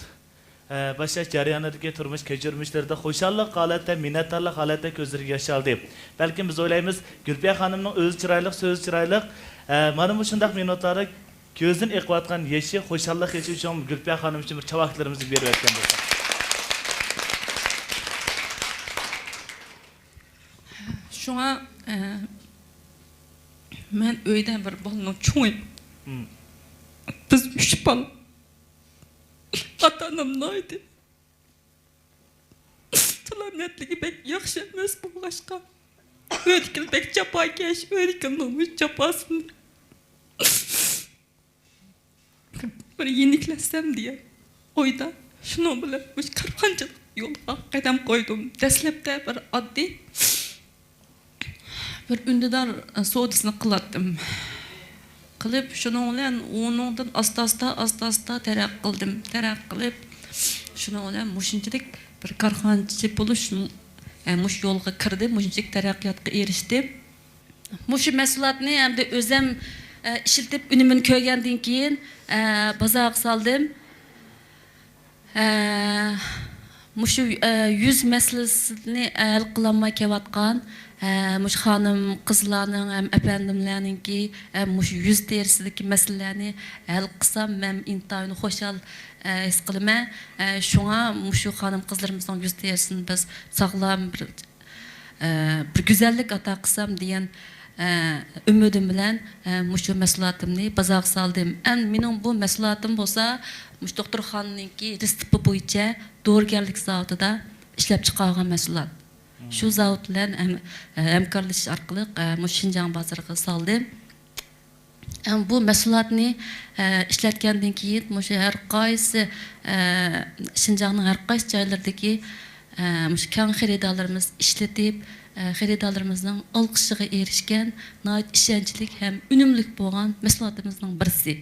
ئە، باشلاش جەريانىدىكى تۇرمۇش كەچۈرمىشلىرىدا خۇشاللىق ھالەتتە، مىننەتدارلىق ھالەتتە كۆزلىرىگە ياش ئالدى. بەلكىم بىز ئويلايمىز، گۈلپىيە خانىمنىڭ ئۆزى چىرايلىق، سۆزى چىرايلىق. ئە، مانا مۇشۇنداق مىنۇتلاردا كۆزدىن ئېقىۋاتقان يېشى، خۇشاللىق يېشى ئۈچۈن گۈلپىيە خانىم ئۈچۈن بىر چاۋاكلىرىمىزنى بېرىۋەتكەن بولساق. شۇڭا، ئە، مەن ئۆيدە بىر بالىنىڭ چوڭى. مم. بىز ئۈچ بالا. ئاتا-ئانام ناھايىتى سالامەتلىكى بەك ياخشى ئەمەس بولغاچقا، ئۆيدىكىلەر بەك جاپاكەش، ئۆيدىكىلەرنىڭ مۇشۇ جاپاسىنى بىر يېنىكلەتسەم دېگەن ئويدا، شۇنىڭ بىلەن مۇشۇ كارخانىچىلىق يولىغا قەدەم قويدۇم. دەسلەپتە بىر ئاددىي بىر ئۈندىدار سودىسىنى قىلاتتىم. قىلىپ، شۇنىڭ بىلەن ئۇنىڭدىن ئاستا-ئاستا، ئاستا-ئاستا تەرەققىي قىلدىم. تەرەققىي قىلىپ، شۇنىڭ بىلەن مۇشۇنچىلىك بىر كارخانىچى بولۇش، ئە، مۇشۇ يولغا كىردىم، مۇشۇنچىلىك تەرەققىياتقا ئېرىشتىم. مۇشۇ مەھسۇلاتنى ئەمدى ئۆزۈم، ئە، ئىشلىتىپ، ئۈنۈمىنى كۆرگەندىن كېيىن، ئە، بازارغا سالدىم. ئە، مۇشۇ، ئە، يۈز مەسىلىسىنى ھەل قىلالماي كېلىۋاتقان، ئە، مۇشۇ خانىم قىزلارنىڭ ھەم ئەپەندىملەرنىڭكى، ئە، مۇشۇ يۈز تېرىسىدىكى مەسىلىلەرنى ھەل قىلسام، مەن ئىنتايىن خۇشال، ئە، ھېس قىلىمەن. ئە، شۇڭا مۇشۇ خانىم قىزلىرىمىزنىڭ يۈز تېرىسىنى بىز ساغلام بىر ئە، بىر گۈزەللىك ئاتا قىلسام دېگەن، ئە، ئۈمىدىم بىلەن، ئە، مۇشۇ مەھسۇلاتىمنى بازارغا سالدىم. ئەمدى مېنىڭ بۇ مەھسۇلاتىم بولسا مۇشۇ دوختۇرخانىنىڭكى رېتسېپى بويىچە دورىگەرلىك زاۋۇتىدا ئىشلەپچىقارغان مەھسۇلات. شۇ زاۋۇت بىلەن ھەم-، ھەمكارلىشىش ئارقىلىق، ئە، مۇشۇ شىنجاڭ بازىرىغا سالدىم. ئە، بۇ مەھسۇلاتنى، ئە، ئىشلەتكەندىن كېيىن مۇشۇ ھەر قايسى، ئە، شىنجاڭنىڭ ھەر قايسى جايلىرىدىكى، ئە، مۇشۇ كەڭ خېرىدارلىرىمىز ئىشلىتىپ، ئە، خېرىدارلىرىمىزنىڭ ئالقىشىغا ئېرىشكەن ناھايىتى ئىشەنچلىك ھەم ئۈنۈملۈك بولغان مەھسۇلاتىمىزنىڭ بىرسى.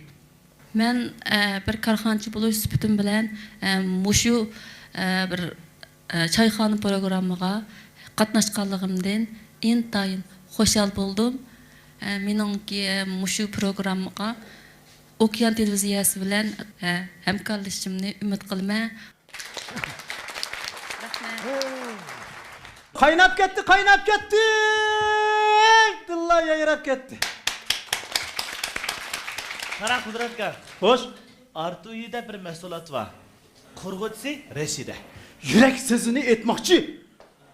مەن، ئە، بىر كارخانىچى بولۇش سۈپىتىم بىلەن، ئە، مۇشۇ، ئە، بىر، ئە، چايخانا پروگراممىغا قاتناشقانلىقىمدىن ئىنتايىن خۇشال بولدۇم. ئە، مېنىڭكى، ئە، مۇشۇ پروگراممىغا ئوكيان تېلېۋىزىيەسى بىلەن، ئە، ھەمكارلىشىشىمنى ئۈمىد قىلىمەن. رەھمەت. قايناپ كەتتى، قايناپ كەتتى! دىللا يايراپ كەتتى. قارا قۇدرەتكە. خوش. ئارتۇيىدە بىر مەھسۇلات بار. قۇرغۇچىسى رەشىدە. يۈرەك سۆزىنى ئېيتماقچى.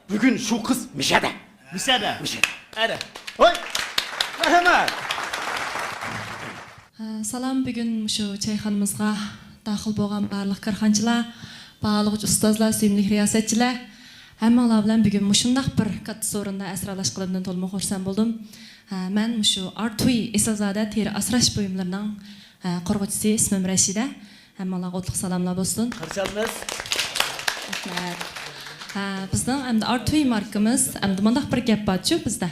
بۈگۈن شۇ قىز مىشەدە. مىشەدە. مىشەدە. ئەرە. ھوي. مەھەممەت. سالام، بۈگۈن مۇشۇ چايخانىمىزغا داخىل بولغان بارلىق كارخانىچىلار، باھالىغۇچى ئۇستازلار، سۆيۈملۈك رىياسەتچىلەر، ھەممىڭلار بىلەن بۈگۈن مۇشۇنداق بىر كاتتا سورۇندا ئەسرالاشقىنىمدىن تولىمۇ خۇرسەن بولدۇم. مەن مۇشۇ ئارتۇي ئېسىلزادە تېرە ئاسراش بۇيۇملىرىنىڭ قۇرغۇچىسى، ئىسمىم رەشىدە. ھەممىڭلارغا ئوتلۇق سالاملار بولسۇن. قارشى ئالىمىز. رەھمەت. بىزنىڭ ئەمدى ئارتۇي ماركىمىز، ئەمدى مۇنداق بىر گەپ بارچۇ بىزدە.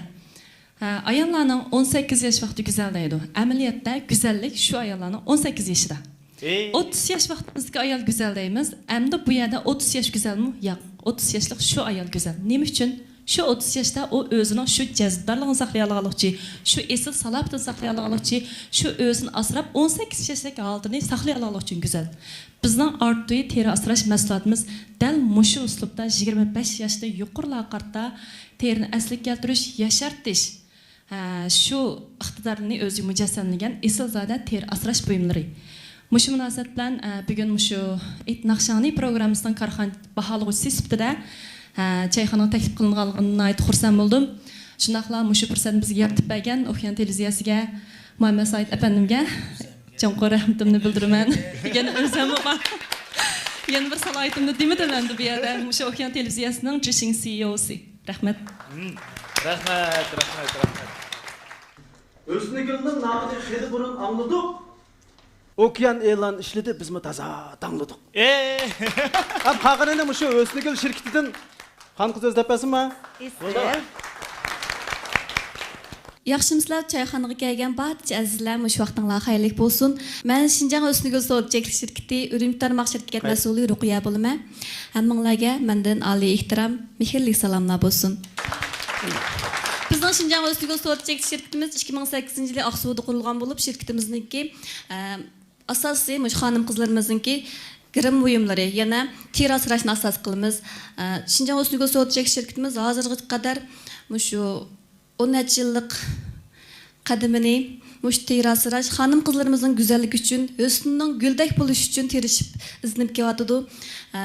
ئاياللارنىڭ ئون سەككىز ياش ۋاقتى گۈزەل دەيدۇ. ئەمەلىيەتتە گۈزەللىك شۇ ئاياللارنىڭ ئون سەككىز يېشىدا. ئوتتۇز ياش ۋاقتىمىزدىكى ئايال گۈزەل دەيمىز. ئەمدى بۇ يەردە ئوتتۇز ياش گۈزەلمۇ؟ ياق. ئوتتۇز ياشلىق شۇ ئايال گۈزەل. نېمە ئۈچۈن؟ شۇ ئوتتۇز ياشتا ئۇ ئۆزىنىڭ شۇ جەزبىدارلىقىنى ساقلىيالىغانلىقى ئۈچۈن، شۇ ئېسىل سالاپىتىنى ساقلىيالىغانلىقى ئۈچۈن، شۇ ئۆزىنى ئاسراپ، ئون سەككىز ياشتەك ھالىتىنى ساقلىيالىغانلىقى ئۈچۈن گۈزەل. بىزنىڭ ئارتۇي تېرە ئاسراش مەھسۇلاتىمىز دەل مۇشۇ ئۇسلۇبتا يىگىرمە بەش ياشتىن يۇقىرىلارغا قارىتا تېرىنى ئەسلىگە كەلتۈرۈش، ياشارتىش، ھە، شۇ ئىقتىدارنى ئۆزىگە مۇجەسسەملىگەن ئېسىلزادە تېرە ئاسراش بۇيۇملىرى. مۇشۇ مۇناسىۋەت بىلەن، ئە، بۈگۈن مۇشۇ ئېيت ناخشاڭنى پروگراممىسىنىڭ كارخانا باھالىغۇچىسى سۈپىتىدە، ھە، چايخانىغا تەكلىپ قىلىنغانلىقىدىن ناھايىتى خۇرسەن بولدۇم. شۇنداقلا مۇشۇ پۇرسەتنى بىزگە يارىتىپ بەرگەن ئوكيان تېلېۋىزىيەسىگە، مۇھەممەد سائىت ئەپەندىمگە چوڭقۇر رەھمىتىمنى بىلدۈرىمەن. يەنە ئۆزۈممۇ بار. يەنە بىر سالاھىيىتىمنى دېمىدىم ئەمدى بۇ يەردە. مۇشۇ ئوكيان تېلېۋىزىيەسىنىڭ جىشىڭ سىئىئوسى. رەھمەت. رەھمەت، رەھمەت، رەھمەت. ھۆسنىگۈلنىڭ نامىنى خېلى بۇرۇن ئاڭلىدۇق. ئوكيان ئېلان ئىشلىدى، بىزمۇ تازا داڭلىدۇق. ئەي! ھەم قالغىنىنى مۇشۇ ھۆسنىگۈل شىركىتىدىن خانقىز ئۆزى دەپ بەرسۇنما؟ ئىسسىق. ياخشىمۇسىلەر؟ چايخانىغا كەلگەن بارچە ئەزىزلەر، مۇشۇ ۋاقتىڭلار خەيرلىك بولسۇن. مەن شىنجاڭ ھۆسنىگۈل سودا چەكلىك شىركىتى ئۈرۈمچى تارماق شىركەت مەسئۇلى رۇقىيە بولىمەن. ھەممىڭلارگە مەندىن ئالىي ئېھتىرام، مېھىرلىك سالاملار بولسۇن. بىزنىڭ شىنجاڭ ھۆسنىگۈل سودا چەكلىك شىركىتىمىز ئىككى مىڭ سەككىزىنچى يىلى ئاقسۇدا قۇرۇلغان بولۇپ، شىركىتىمىزنىڭكى، ئە، ئاساسىي مۇشۇ خانىم-قىزلىرىمىزنىڭكى گىرىم بۇيۇملىرى، يەنە تېرە ئاسراشنى ئاساس قىلىمىز. ئە، شىنجاڭ ھۆسنىگۈل سودا چەكلىك شىركىتىمىز ھازىرغىچە قەدەر مۇشۇ ئون نەچچە يىللىق قەدىمىنى مۇشۇ تېرە ئاسراش، خانىم-قىزلىرىمىزنىڭ گۈزەللىكى ئۈچۈن، ھۆسنىنىڭ گۈلدەك بولۇشى ئۈچۈن تىرىشىپ، ئىزدىنىپ كېلىۋاتىدۇ. ئە،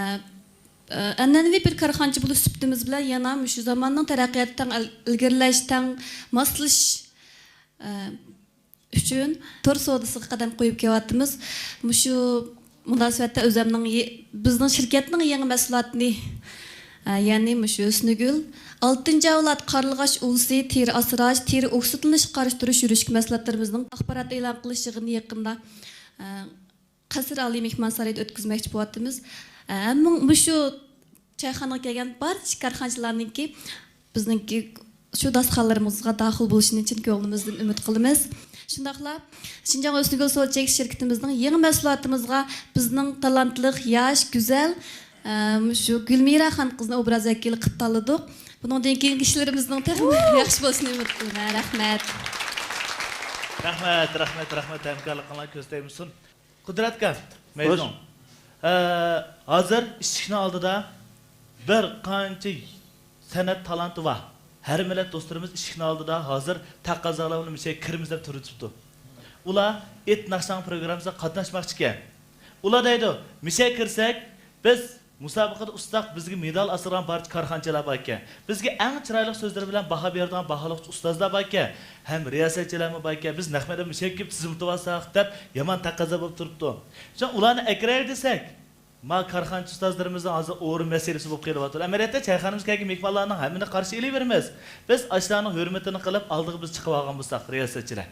ئە، ئەنئەنىۋى بىر كارخانىچى بولۇش سۈپىتىمىز بىلەن يەنە مۇشۇ زاماننىڭ تەرەققىياتىغا تەڭ ئىل-، ئىلگىرىلەش، تەڭ ماسلىشىش، ئە، ئۈچۈن تور سودىسىغا قەدەم قويۇپ كېلىۋاتىمىز. مۇشۇ مۇناسىۋەتتە ئۆزەمنىڭ يې-، بىزنىڭ شىركەتنىڭ يېڭى مەھسۇلاتىنى، ئە، يەنى مۇشۇ ھۆسنىگۈل، ئالتىنچى ئەۋلاد قارلىغاچ ئۇۋىسى، تېرە ئاسراش، تېرە ئوكسىدلىنىشقا قارشى تۇرۇش يۈرۈشكە مەھسۇلاتلىرىمىزنىڭ ئاخبارات ئېلان قىلىش يىغىنى يېقىندا، ئە، قەسىر ئالىي مېھمانسارىيىدا ئۆتكۈزمەكچى بولۇۋاتىمىز. ئە، ھەممىڭ مۇشۇ چايخانىغا كەلگەن بارچە كارخانىچىلارنىڭكى بىزنىڭكى شۇ داستىخانلىرىمىزغا داخىل بولۇشىنى چىن كۆڭلىمىزدىن ئۈمىد قىلىمىز. شۇنداقلا شىنجاڭ ھۆسنىگۈل سودا چەكلىك شىركىتىمىزنىڭ يېڭى مەھسۇلاتىمىزغا بىزنىڭ تالانتلىق، ياش، گۈزەل، ئە، مۇشۇ گۈلمىرا خانقىزنى ئوبراز ۋەكىلى قىلىپ تاللىدۇق. بۇنىڭدىن كېيىنكى ئىشلىرىمىزنىڭ تېخىمۇ ياخشى بولۇشىنى ئۈمىد قىلىمەن. رەھمەت. رەھمەت، رەھمەت، رەھمەت. ھەمكارلىقىڭلار كۆز تەگمىسۇن. قۇدرەتكە، مەيزۇڭ. ئە، ھازىر ئىشىكنىڭ ئالدىدا بىر قانچە سەنئەت تالانتى بار. ھەر مىللەت دوستلىرىمىز ئىشىكنىڭ ئالدىدا ھازىر تەقەززالار بىلەن مۇشۇ يەرگە كىرىمىز دەپ تۇرۇۋېتىپتۇ. ئۇلار ئېيت ناخشاڭ پروگراممىسىغا قاتناشماقچىكەن. ئۇلار دەيدۇ، مۇشۇ يەرگە كىرسەك، بىز مۇسابىقىدە ئۇتساق، بىزگە مېدال ئاسرىغان بارچە كارخانىچىلار باركەن. بىزگە ئەڭ چىرايلىق سۆزلىرى بىلەن باھا بېرىدىغان باھالىقچى ئۇستازلار باركەن. ھەم رىياسەتچىلەرمۇ باركەن. بىز نەق مەيداندا مۇشۇ يەرگە كېلىپ تىزىملىتىۋالساق دەپ يامان تەقەززا بولۇپ تۇرۇپتۇ. شۇڭا ئۇلارنى ئەكىرەيلى دېسەك، ما كارخانىچى ئۇستازلىرىمىزنىڭ ھازىر ئورۇن مەسىلىسى بولۇپ قېلىۋاتىدۇ. ئەمەلىيەتتە چايخانىمىزغا كەلگەن مېھمانلارنىڭ ھەممىنى قارشى ئېلىۋېرىمىز. بىز ئاشۇلارنىڭ ھۆرمىتىنى قىلىپ، ئالدىغا بىز چىقىۋالغان بولساق، رىياسەتچىلەر.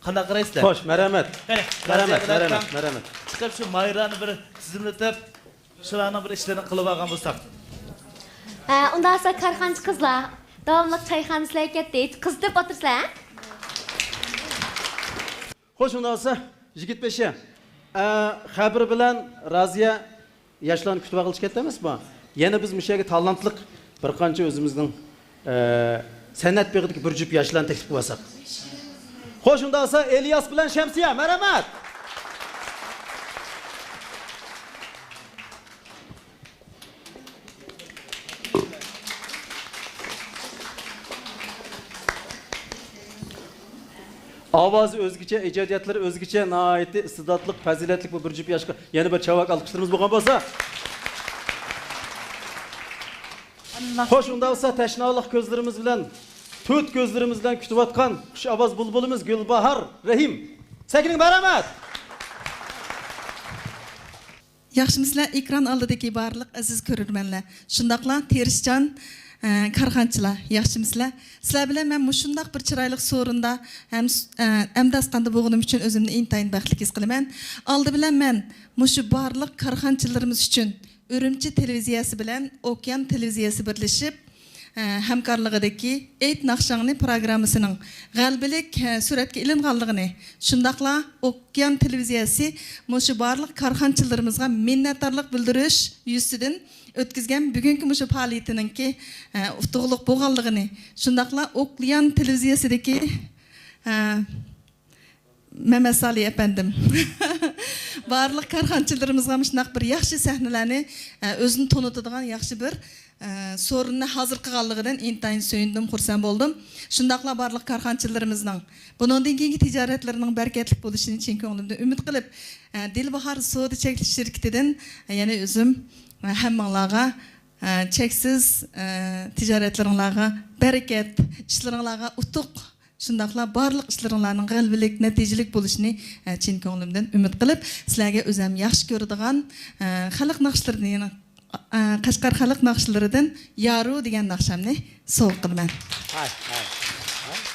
قانداق قارايسىلەر؟ خوش، مەرھەمەت. قېنى، مەرھەمەت، رازىيە بىلەن مەرھەمەت، تەڭ مەرھەمەت. چىقىپ شۇ ماھىرانى بىر تىزىملىتىپ، شۇلارنىڭ بىر ئىشلىرىنى قىلىۋالغان بولساق. ئە، ئۇنداق بولسا كارخانىچى قىزلار، داۋاملىق چايخانا سىلەرگە كەتتى. قىزىتىپ ئولتۇرسىلەر. خوش، ئۇنداق بولسا يىگىت بېشى، ئە، خەبىر بىلەن رازىيە ياشلارنى كۈتۈۋالغىلى چىقىپ كەتتى ئەمەسمۇ؟ يەنە بىز مۇشۇ يەرگە تالانتلىق بىر قانچە ئۆزىمىزنىڭ، ئە، سەنئەت بېغىدىكى بىر جۈپ ياشلارنى تەكلىپ قىلىۋالساق. خوش، ئۇنداق بولسا ئىلياس بىلەن شەمسىيە، مەرھەمەت! ئاۋازى ئۆزگىچە، ئىجادىيەتلىرى ئۆزگىچە، ناھايىتى ئىستېداتلىق، پەزىلەتلىك بۇ بىر جۈپ ياشقا يەنە بىر چاۋاك ئالقىشلىرىمىز بولغان بولسا. خوش، ئۇنداق بولسا تەشنالىق كۆزلىرىمىز بىلەن، تۆت كۆزلىرىمىز بىلەن كۈتۈۋاتقان خۇش ئاۋاز بۇلبۇلىمىز گۈلباھار رەھىم. سەكىنىڭ، مەرھەمەت! ياخشىمۇسىلەر، ئېكران ئالدىدىكى بارلىق ئەزىز كۆرۈرمەنلەر، شۇنداقلا تىرىشچان، ئە، كارخانىچىلار، ياخشىمۇسىلەر؟ سىلەر بىلەن مەن مۇشۇنداق بىر چىرايلىق سورۇندا ھەم، ئە، ھەمداسقاندا بولغىنىم ئۈچۈن ئۆزۈمنى ئىنتايىن بەختلىك ھېس قىلىمەن. ئالدى بىلەن مەن مۇشۇ بارلىق كارخانىچىلىرىمىز ئۈچۈن ئۈرۈمچى تېلېۋىزىيەسى بىلەن ئوكيان تېلېۋىزىيەسى بىرلىشىپ، ئە، ھەمكارلىقىدىكى ئېيت ناخشاڭنى پروگراممىسىنىڭ غەلىبىلىك، ئە، سۈرەتكە ئېلىنغانلىقىنى، شۇنداقلا ئوكيان تېلېۋىزىيەسى مۇشۇ بارلىق كارخانىچىلىرىمىزغا مىننەتدارلىق بىلدۈرۈش يۈزىسىدىن ئۆتكۈزگەن بۈگۈنكى مۇشۇ پائالىيىتىنىڭكى، ئە، ئۇتۇقلۇق بولغانلىقىنى، شۇنداقلا ئوكيان تېلېۋىزىيەسىدىكى، ئە، مەمەت سالى ئەپەندىم. بارلىق كارخانىچىلىرىمىزغا مۇشۇنداق بىر ياخشى سەھنىلەرنى، ئە، ئۆزىنى تونۇتىدىغان ياخشى بىر، ئە، سورۇننى ھازىر قىلغانلىقىدىن ئىنتايىن سۆيۈندۈم، خۇرسەن بولدۇم. شۇنداقلا بارلىق كارخانىچىلىرىمىزنىڭ بۇنىڭدىن كېيىنكى تىجارەتلىرىنىڭ بەرىكەتلىك بولۇشىنى چىن كۆڭلۈمدىن ئۈمىد قىلىپ، ئە، دىلباھار سودا چەكلىك شىركىتىدىن، ئە، يەنە ئۆزۈم، ئە، ھەممىڭلارغا، ئە، چەكسىز، ئە، تىجارەتلىرىڭلارغا بەرىكەت، ئىشلىرىڭلارغا ئۇتۇق، شۇنداقلا بارلىق ئىشلىرىڭلارنىڭ غەلىبىلىك، نەتىجىلىك بولۇشىنى، ئە، چىن كۆڭلۈمدىن ئۈمىد قىلىپ، سىلەرگە ئۆزۈم ياخشى كۆرىدىغان، ئە، خەلق ناخشىلىرىنى، ئە، قەشقەر خەلق ناخشىلىرىدىن يارۇ دېگەن ناخشامنى سوۋغا قىلىمەن. ھاي، ھاي، ھاي.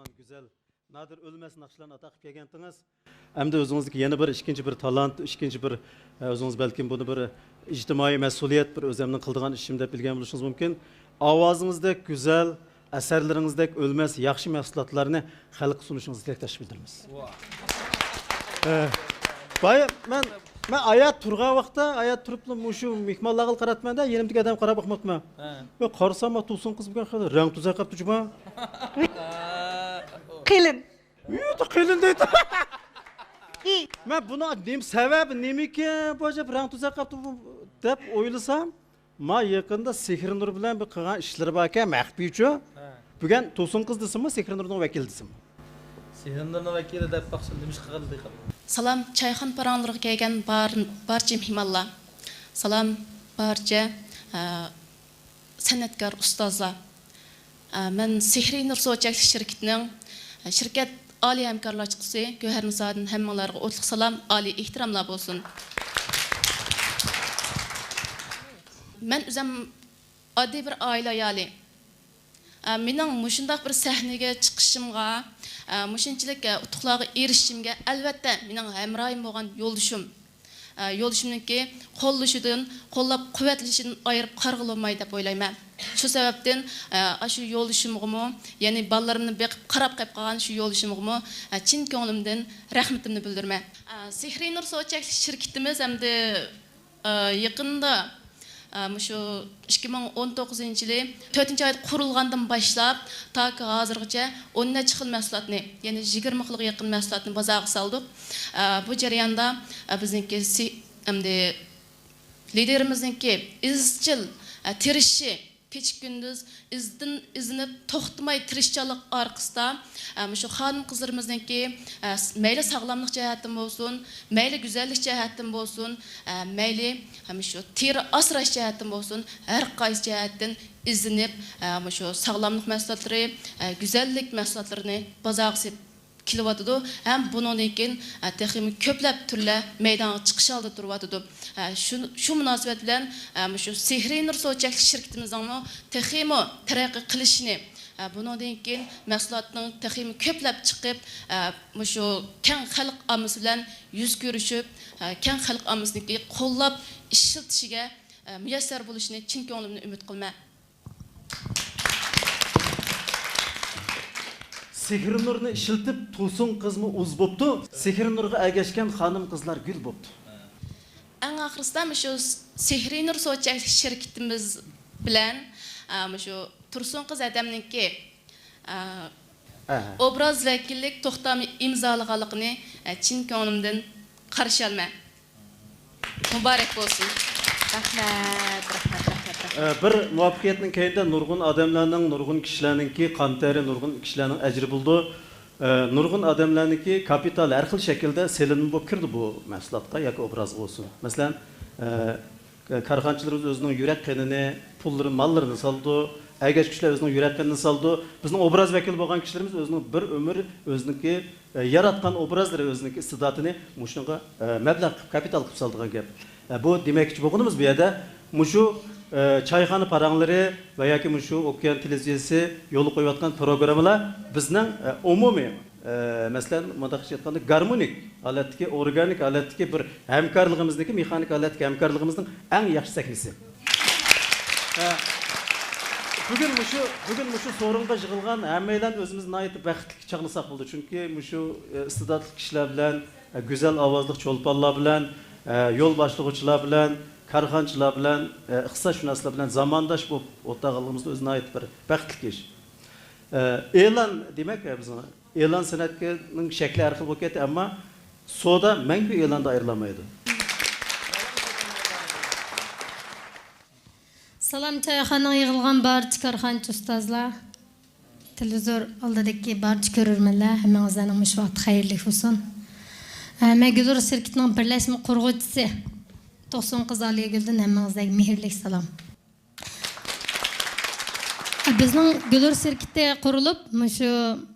گۈزەل، نادىر ئۆلمەس ناخشىلارنى ئاتا قىلىپ كەلگەنتىڭىز. ئەمدى ئۆزىڭىزدىكى يەنە بىر، ئىككىنچى بىر تالانت، ئىككىنچى بىر، ئە، ئۆزىڭىز بەلكىم بۇنى بىر ئىجتىمائىي مەسئۇلىيەت، بىر ئۆزۈمنىڭ قىلىدىغان ئىشىم دەپ بىلگەن بولۇشىڭىز مۇمكىن. ئاۋازىڭىزدەك گۈزەل، ئەسەرلىرىڭىزدەك ئۆلمەس ياخشى مەھسۇلاتلارنى خەلققە سۇنۇشىڭىزنى تىلەكداشلىق بىلدۈرىمىز. ۋاھ. ئە، بايا مەن، مەن ئايا تۇرغان ۋاقىتتا، ئايا تۇرۇپلا مۇشۇ مېھمانلارغا قاراپمەن-دە، يېنىمدىكى ئادەمگە قاراپ باقماپتىمەن. ھە. يا، قارىسام، ما تۇرسۇن قىز بۈگۈن خېلى رەڭ تۈزەپ قاپتۇ جۇما. قېلىن. يا، قېلىن دەيدۇ. مەن بۇنىڭ نېمە سەۋەبى، نېمىكىن بۇ ئەجەب رەڭ تۈزەپ قاپتۇ بۇ دەپ ئويلىسام، ما يېقىندا سېھرىنۇر بىلەن بىر قىلغان ئىشلىرى باركەن، مەخپىيچۇ. ھە. بۈگۈن تۇرسۇن قىز دېسىمۇ، سېھرىنۇرنىڭ ۋەكىلى دېسىمۇ؟ سېھرىنۇرنىڭ ۋەكىلى دەپ باقسا، نېمە ئىش قىلغىنى دېيقان. سالام، چايخانا پاراڭلىرىغا كەلگەن بار-، بارچە مېھمانلار. سالام، بارچە، ئە، سەنئەتكار ئۇستازلار. ئە، مەن سېھرىنۇر سودا چەكلىك شىركىتىنىڭ، ئە، شىركەت ئالىي ھەمكارلاشقۇچىسى گۆھەرنىسادىن ھەممىڭلارغا ئوتلۇق سالام، ئالىي ئېھتىراملار بولسۇن. مەن ئۆزۈم ئاددىي بىر ئائىلە ئايالى. ئە، مېنىڭ مۇشۇنداق بىر سەھنىگە چىقىشىمغا، ئە، مۇشۇنچىلىك، ئە، ئۇتۇقلارغا ئېرىشىشىمگە، ئەلۋەتتە، مېنىڭ ھەمراھىم بولغان يولدىشىم. ئە، يولدىشىمنىڭكى قوللىشىدىن، قوللاپ قۇۋۋەتلىشىدىن ئايرىپ قارىغىلى بولماي دەپ ئويلايمەن. شۇ سەۋەبتىن، ئە، ئاشۇ يولدىشىمغىمۇ، يەنى بالىلىرىمنى بېقىپ، قاراپ قېلىپ قالغان شۇ يولدىشىمغىمۇ، ئە، چىن كۆڭلۈمدىن رەھمىتىمنى بىلدۈرىمەن. ئە، سېھرىنۇر سودا چەكلىك شىركىتىمىز ئەمدى ئە، يېقىندا، ئە، مۇشۇ ئىككى مىڭ ئون توققۇزىنچى يىلى تۆتىنچى ئايدا قۇرۇلغاندىن باشلاپ، تاكى ھازىرغىچە ئون نەچچە خىل مەھسۇلاتنى، يەنى يىگىرمە خىلغا يېقىن مەھسۇلاتنى بازارغا سالدۇق. ئە، بۇ جەرياندا، ئە، بىزنىڭكى سى-، ئەمدى لىدېرىمىزنىڭكى ئىزچىل، ئە، تىرىشىشى، كېچە-كۈندۈز ئىزدىن-، ئىزدىنىپ، توختىماي تىرىشچانلىق ئارقىسىدا، ئە، مۇشۇ خانىم-قىزلىرىمىزنىڭكى، ئە، س-، مەيلى ساغلاملىق جەھەتتىن بولسۇن، مەيلى گۈزەللىك جەھەتتىن بولسۇن، ئە، مەيلى، ئە، مۇشۇ تېرە ئاسراش جەھەتتىن بولسۇن، ھەر قايسى جەھەتتىن ئىزدىنىپ، ئە، مۇشۇ ساغلاملىق مەھسۇلاتلىرى، ئە، گۈزەللىك مەھسۇلاتلىرىنى بازارغا سېلىپ كېلىۋاتىدۇ ھەم بۇنىڭدىن كېيىن، ئە، تېخىمۇ كۆپلەپ تۈرلەر مەيدانغا چىقىش ئالدىدا تۇرۇۋاتىدۇ. ئە، شۇ، شۇ مۇناسىۋەت بىلەن، ئە، مۇشۇ سېھرىي نۇر سودا چەكلىك شىركىتىمىزنىڭمۇ تېخىمۇ تەرەققىي قىلىشىنى، ئە، بۇنىڭدىن كېيىن مەھسۇلاتنىڭ تېخىمۇ كۆپلەپ چىقىپ، ئە، مۇشۇ كەڭ خەلق ئاممىسى بىلەن يۈز كۆرۈشۈپ، ئە، كەڭ خەلق ئاممىسىنىڭكى قوللاپ ئىشلىتىشىگە، ئە، مۇيەسسەر بولۇشىنى چىن كۆڭلۈمدىن ئۈمىد قىلىمەن. سېھرىنۇرنى ئىشلىتىپ، تۇرسۇن قىزمۇ ئۇز بوپتۇ. سېھرىنۇرغا ئەگەشكەن خانىم-قىزلار گۈل بوپتۇ. ئەڭ ئاخىرسىدا مۇشۇ سېھرىنۇر سودا چەكلىك شىركىتىمىز بىلەن، ئا، مۇشۇ تۇرسۇن قىز ھەدەمنىڭكى، ئا، ئەھە. ئوبراز ۋەكىللىك توختامى ئىمزالىغانلىقىنى، ئە، چىن كۆڭلۈمدىن قارشى ئالىمەن. مۇبارەك بولسۇن. رەھمەت، رەھمەت، رەھمەت، رەھمەت. ئە، بىر مۇۋەپپەقىيەتنىڭ كەينىدە نۇرغۇن ئادەملەرنىڭ، نۇرغۇن كىشىلەرنىڭكى قان تەرى، نۇرغۇن كىشىلەرنىڭ ئەجرى بولىدۇ. ئە، نۇرغۇن ئادەملەرنىڭكى كاپىتال ھەر خىل شەكىلدە سېلىنما بولۇپ كىرىدۇ بۇ مەھسۇلاتقا ياكى ئوبرازغا بولسۇن. مەسىلەن، ئە، كارخانىچىلىرىمىز ئۆزىنىڭ يۈرەك قېنىنى، پۇللىرىنى، ماللىرىنى سالىدۇ. ئەگەشكۈچىلەر ئۆزىنىڭ يۈرەك قېنىنى سالىدۇ. بىزنىڭ ئوبراز ۋەكىلى بولغان كىشىلىرىمىز ئۆزىنىڭ بىر ئۆمۈر ئۆزىنىڭكى ئە، ياراتقان ئوبرازلىرى ئۆزىنىڭكى ئىستىداتىنى مۇشۇنىڭغا، ئە، مەبلەغ قىلىپ، كاپىتال قىلىپ سالىدىغان گەپ. ئە، بۇ دېمەكچى بولغىنىمىز بۇ يەردە مۇشۇ، ئە، چايخانا پاراڭلىرى ۋە ياكى مۇشۇ ئوكيان تېلېۋىزىيەسى يولغا قويۇۋاتقان پروگراممىلار بىزنىڭ، ئە، ئومۇمىي، ئە، مەسىلەن، مۇنداق ئېيتقاندا، گارمونىك ھالەتتىكى، ئورگانىك ھالەتتىكى بىر ھەمكارلىقىمىزنىڭكى، مېخانىك ھالەتتىكى ھەمكارلىقىمىزنىڭ ئەڭ ياخشى سەھنىسى. ئە، بۈگۈن مۇشۇ، بۈگۈن مۇشۇ سورۇنغا يىغىلغان ھەممەيلەن ئۆزىمىزنى ناھايىتى بەختلىك چاغلىساق بولىدۇ. چۈنكى مۇشۇ، ئە، ئىستېداتلىق كىشىلەر بىلەن، ئە، گۈزەل ئاۋازلىق چولپانلار بىلەن، ئە، يول باشلىغۇچىلار بىلەن، كارخانىچىلار بىلەن، ئە، ئىقتىسادشۇناسلار بىلەن زامانداش بولۇپ ئولتۇرغانلىقىمىزدا ئۆزى ناھايىتى بىر بەختلىك ئىش. ئە، ئېلان دېمەك، ئە، بىزنىڭ ئېلان سەنئەتىنىڭ شەكلى ھەر خىل بولۇپ كەتتى، ئەمما سودا مەڭگۈ ئېلاندىن ئايرىلالمايدۇ. سالام، چايخانىغا يىغىلغان بارچە كارخانىچى ئۇستازلار، تېلېۋىزور ئالدىدىكى بارچە كۆرۈرمەنلەر، ھەممىڭىزلەرنىڭ مۇشۇ ۋاقىت خەيرلىك بولسۇن. ھە، مەن گۈلرۇس شىركىتىنىڭ بىرلەشمە قۇرغۇچىسى توقسۇن قىز ئالىيگۈلدىن ھەممىڭىزلەرگە مېھىرلىك سالام. بىزنىڭ گۈلرۇس شىركىتى قۇرۇلۇپ، مۇشۇ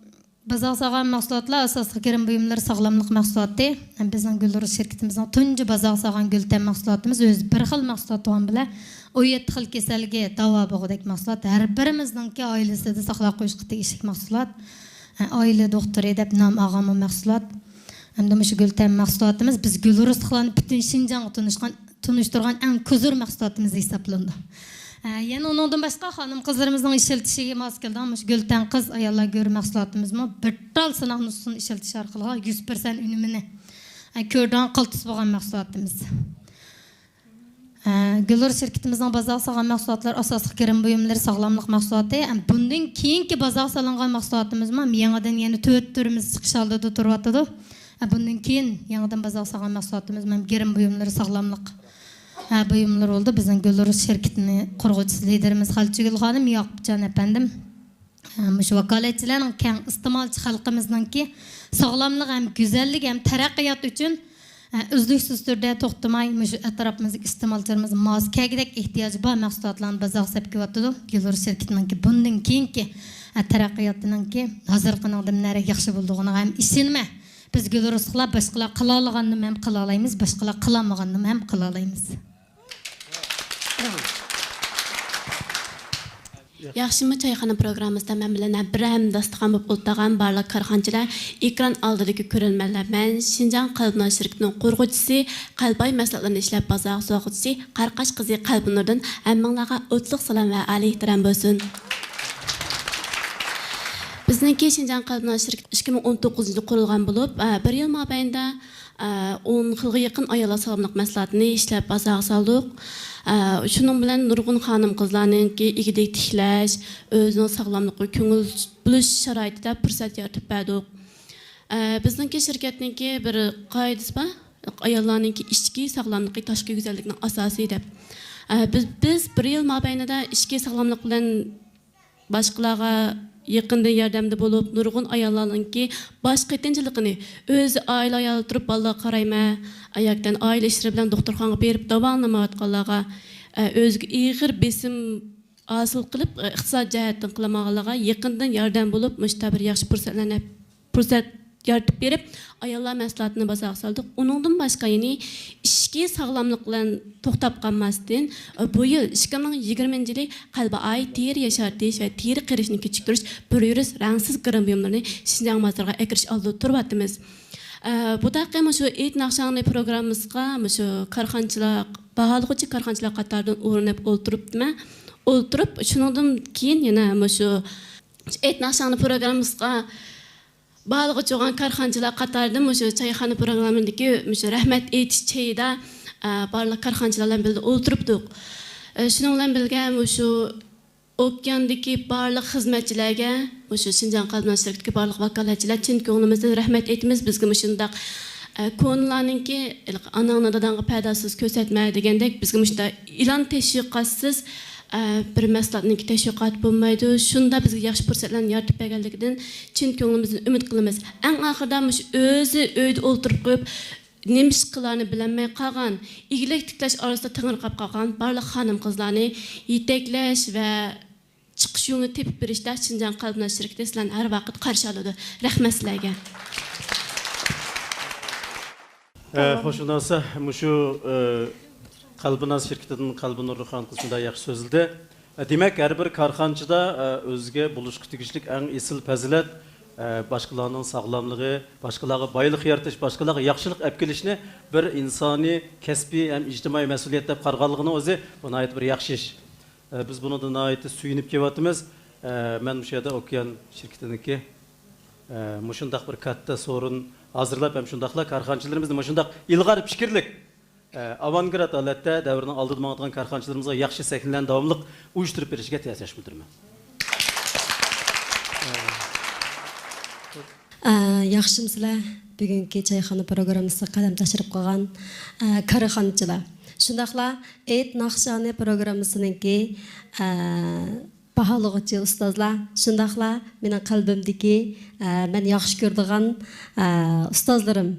بازارغا سالغان مەھسۇلاتلار ئاساسلىق كىرىم بۇيۇملىرى، ساغلاملىق مەھسۇلاتى. بىزنىڭ گۈلرۇس شىركىتىمىزنىڭ تۇنجى بازارغا سالغان گۈلتەن مەھسۇلاتىمىز، ئۆزى بىر خىل مەھسۇلات بولغان بىلەن، ئون يەتتە خىل كېسەلگە داۋا بولغۇدەك مەھسۇلات. ھەر بىرىمىزنىڭكى ئائىلىسىدە ساقلاپ قويۇشقا تېگىشلىك مەھسۇلات. ئائىلە دوختۇرى دەپ نام ئالغان بۇ مەھسۇلات. ھەمدە مۇشۇ گۈلتەن مەھسۇلاتىمىز بىز گۈلرۇسلۇقلارنى پۈتۈن شىنجاڭغا تونۇشقان، تونۇشتۇرغان ئەڭ كۆزۇر مەھسۇلاتىمىز ھېسابلىنىدۇ. ئە، يەنە ئۇنىڭدىن باشقا خانىم-قىزلىرىمىزنىڭ ئىشلىتىشىگە ماس كېلىدىغان مۇشۇ گۈلتەن قىز ئاياللار گۆرى مەھسۇلاتىمىزمۇ بىر تال سىناق نۇسخىسىنى ئىشلىتىش ئارقىلىق يۈز پىرسەنت ئۈنۈمىنى، ئە، كۆرىدىغان قالتىس بولغان مەھسۇلاتىمىز. ئە، گۈلرۇس شىركىتىمىزنىڭ بازارغا سالغان مەھسۇلاتلىرى ئاساسلىق گىرىم بۇيۇملىرى، ساغلاملىق مەھسۇلاتى. ئە، بۇندىن كېيىنكى بازارغا سالىنغان مەھسۇلاتىمىزمۇ يېڭىدىن يەنە تۆت تۈرىمىز چىقىش ئالدىدا تۇرۇۋاتىدۇ. ئە، بۇندىن كېيىن يېڭىدىن بازارغا سالغان مەھسۇلاتىمىزمۇ گىرىم بۇيۇملىرى، ساغلاملىق، ئە، بۇيۇملىرى بولدى. بىزنىڭ گۈلرۇس شىركىتىنى قۇرغۇچىسى لىدىرىمىز خەلچىگۈل خانىم، ياقۇپجان ئەپەندىم. مۇشۇ ۋاكالەتچىلەرنىڭ كەڭ ئىستېمالچى خەلقىمىزنىڭكى ساغلاملىقى ھەم گۈزەللىكى ھەم تەرەققىياتى ئۈچۈن ئۈزلۈكسىز تۈردە توختىماي مۇشۇ ئەتراپىمىزدىكى ئىستېمالچىلىرىمىز ماس كەلگۈدەك ئېھتىياجى بار مەھسۇلاتلارنى بازارغا سېلىپ كېلىۋاتىدۇ. گۈلرۇس شىركىتىنىڭكى بۇندىن كېيىنكى تەرەققىياتىنىڭكى ھازىرقىنىڭدىن نەرە ياخشى بولىدىغىنىغا ھەم ئىشىنىمەن. بىز گۈلرۇسلۇقلار باشقىلار قىلالىغاننىمۇ ھەم قىلالايمىز، باشقىلار قىلالمىغاننىمۇ ھەم قىلالايمىز. ياخشىمۇ، چايخانا پروگراممىسىدا مەن بىلەن بىر ھەم داستىخان بولۇپ ئولتۇرغان بارلىق كارخانىچىلار، ئېكران ئالدىدىكى كۆرۈرمەنلەر، مەن شىنجاڭ قەلبىناز شىركىتىنىڭ قۇرغۇچىسى، قەلباي مەھسۇلاتلىرىنى ئىشلەپ بازارغا سالغۇچىسى، قاراقاش قىزى قەلبىنۇردىن ھەممىڭلارغا ئوتلۇق سالام ۋە ئالىيئېھتىرام بولسۇن. بىزنىڭكى شىنجاڭ قەلبىناز شىركىتى ئىككى مىڭ ئون توققۇزىنچى يىلى قۇرۇلغان بولۇپ، بىر يىل مابەينىدە ئون خىلغا يېقىن ئاياللار ساغلاملىق مەھسۇلاتىنى ئىشلەپ بازارغا سالدۇق. شۇنىڭ بىلەن نۇرغۇن خانىم-قىزلارنىڭكى ئىگىدە تىكلەش، ئۆزىنىڭ ساغلاملىقىغا كۆڭۈل بۆلۈش شارائىتىدا پۇرسەت يارىتىپ بەردۇق. بىزنىڭكى شىركەتنىڭكى بىر قائىدىسى بار، ئاياللارنىڭكى ئىچكى ساغلاملىقى تاشقى گۈزەللىكنىڭ ئاساسى دەپ. بىز، بىز بىر يىل مابەينىدە ئىچكى ساغلاملىق بىلەن باشقىلارغا يېقىندىن ياردەمدە بولۇپ، نۇرغۇن ئاياللارنىڭكى باش قېتىنچىلىقىنى، ئۆزى ئائىلە ئايالى تۇرۇپ بالىلارغا قارايمەن، ياكى ئائىلە ئىشلىرى بىلەن دوختۇرخانىغا بېرىپ داۋالىنىۋاتقانلارغا، ئە، ئۆزىگە ئېغىر بېسىم ھاسىل قىلىپ، ئە، ئىقتىساد جەھەتتىن قىلالمىغانلارغا يېقىندىن ياردەم بولۇپ، مۇشۇنداق بىر ياخشى پۇرسەتلەرنى پۇرسەت يارىتىپ بېرىپ، ئاياللار مەھسۇلاتىنى بازارغا سالدۇق. ئۇنىڭدىن باشقا يەنە ئىچكى ساغلاملىق بىلەن توختاپ قالماستىن، بۇ يىل ئىككى مىڭ يىگىرمىنچى يىلى قەلبىئاي تېرە ياشارتىش ۋە تېرە قېرىشنى كېچىكتۈرۈش بىر يۈرۈش رەڭسىز گىرىم بۇيۇملىرىنى شىنجاڭ بازىرىغا ئەكىرىش ئالدىدا تۇرۇۋاتىمىز. ئە، بۇ دەققە مۇشۇ ئېيت ناخشاڭنى پروگراممىسىغا مۇشۇ كارخانىچىلار، باھالىغۇچى كارخانىچىلار قاتارىدىن ئورۇن ئېلىپ ئولتۇرۇپتىمەن. ئولتۇرۇپ، شۇنىڭدىن كېيىن يەنە مۇشۇ ئېيت ناخشاڭنى پروگراممىسىغا باھالىغۇچى بولغان كارخانىچىلار قاتارىدىن مۇشۇ چايخانا پروگراممىدىكى مۇشۇ رەھمەت ئېيتىش چېيىدا، ئە، بارلىق كارخانىچىلار بىلەن بىللە ئولتۇرۇپتۇق. ئە، شۇنىڭ بىلەن بىلگە مۇشۇ ئوكياندىكى بارلىق خىزمەتچىلەرگە، مۇشۇ شىنجاڭ قەلبىناز شىركىتىدىكى بارلىق ۋاكالەتچىلەر چىن كۆڭلىمىزدىن رەھمەت ئېيتىمىز. بىزگە مۇشۇنداق، ئە، كونىلارنىڭكى، ھېلىقى ئاناڭنى داداڭغا پەداسىز كۆرسەتمە دېگەندەك، بىزگە مۇشۇنداق ئېلان تەشۋىقاتسىز، ئە، بىر مەھسۇلاتنىڭكى تەشۋىقاتى بولمايدۇ. شۇنداق بىزگە ياخشى پۇرسەتلەرنى يارىتىپ بەرگەنلىكىدىن چىن كۆڭلىمىزدىن ئۈمىد قىلىمىز. ئەڭ ئاخىرىدا مۇشۇ ئۆزى ئۆيدە ئولتۇرۇپ قويۇپ، نېمە ئىش قىلارنى بىلەلمەي قالغان، ئىگىلىك تىكلەش ئارىسىدا تېڭىرقاپ قالغان بارلىق خانىم-قىزلارنى يېتەكلەش ۋە چىقىش يولىنى تېپىپ بېرىشتە شىنجاڭ قەلبىناز شىركىتى سىلەرنى ھەر ۋاقىت قارشى ئالىدۇ. رەھمەت سىلەرگە. ئە، خوش، ئۇنداق بولسا، مۇشۇ، ئە، قەلبىناز شىركىتىدىن قەلبىنۇر روھان قىز شۇنداق ياخشى سۆزلىدى. ئە، دېمەك، ھەر بىر كارخانىچىدا، ئە، ئۆزىگە بولۇشقا تېگىشلىك ئەڭ ئېسىل پەزىلەت، ئە، باشقىلارنىڭ ساغلاملىقى، باشقىلارغا بايلىق يارىتىش، باشقىلارغا ياخشىلىق ئەپ كېلىشنى بىر ئىنسانىي، كەسپىي ھەم ئىجتىمائىي مەسئۇلىيەت دەپ قارىغانلىقىنىڭ ئۆزى بۇ ناھايىتى بىر ياخشى ئىش. ئە، بىز بۇنىڭدىن ناھايىتى سۆيۈنۈپ كېلىۋاتىمىز. ئە، مەن مۇشۇ يەردە ئوكيان شىركىتىنىڭكى، ئە، مۇشۇنداق بىر كاتتا سورۇن ھازىرلاپ ھەم شۇنداقلا كارخانىچىلىرىمىزنى مۇشۇنداق ئىلغار پىكىرلىك، ئە، ئاۋانگارت ھالەتتە دەۋرنىڭ ئالدىدا ماڭىدىغان كارخانىچىلىرىمىزغا ياخشى سەھنىلەرنى داۋاملىق ئۇيۇشتۇرۇپ بېرىشىگە تىلەكداشلىق بىلدۈرىمەن. ئە، ياخشىمۇسىلەر؟ بۈگۈنكى چايخانا پروگراممىسىغا قەدەم تەشرىپ قىلغان، ئە، كارخانىچىلار. شۇنداقلا ئېيت ناخشانى پروگراممىسىنىڭكى، ئە، باھالىغۇچى ئۇستازلار، شۇنداقلا مېنىڭ قەلبىمدىكى، ئە، مەن ياخشى كۆرىدىغان، ئە، ئۇستازلىرىم.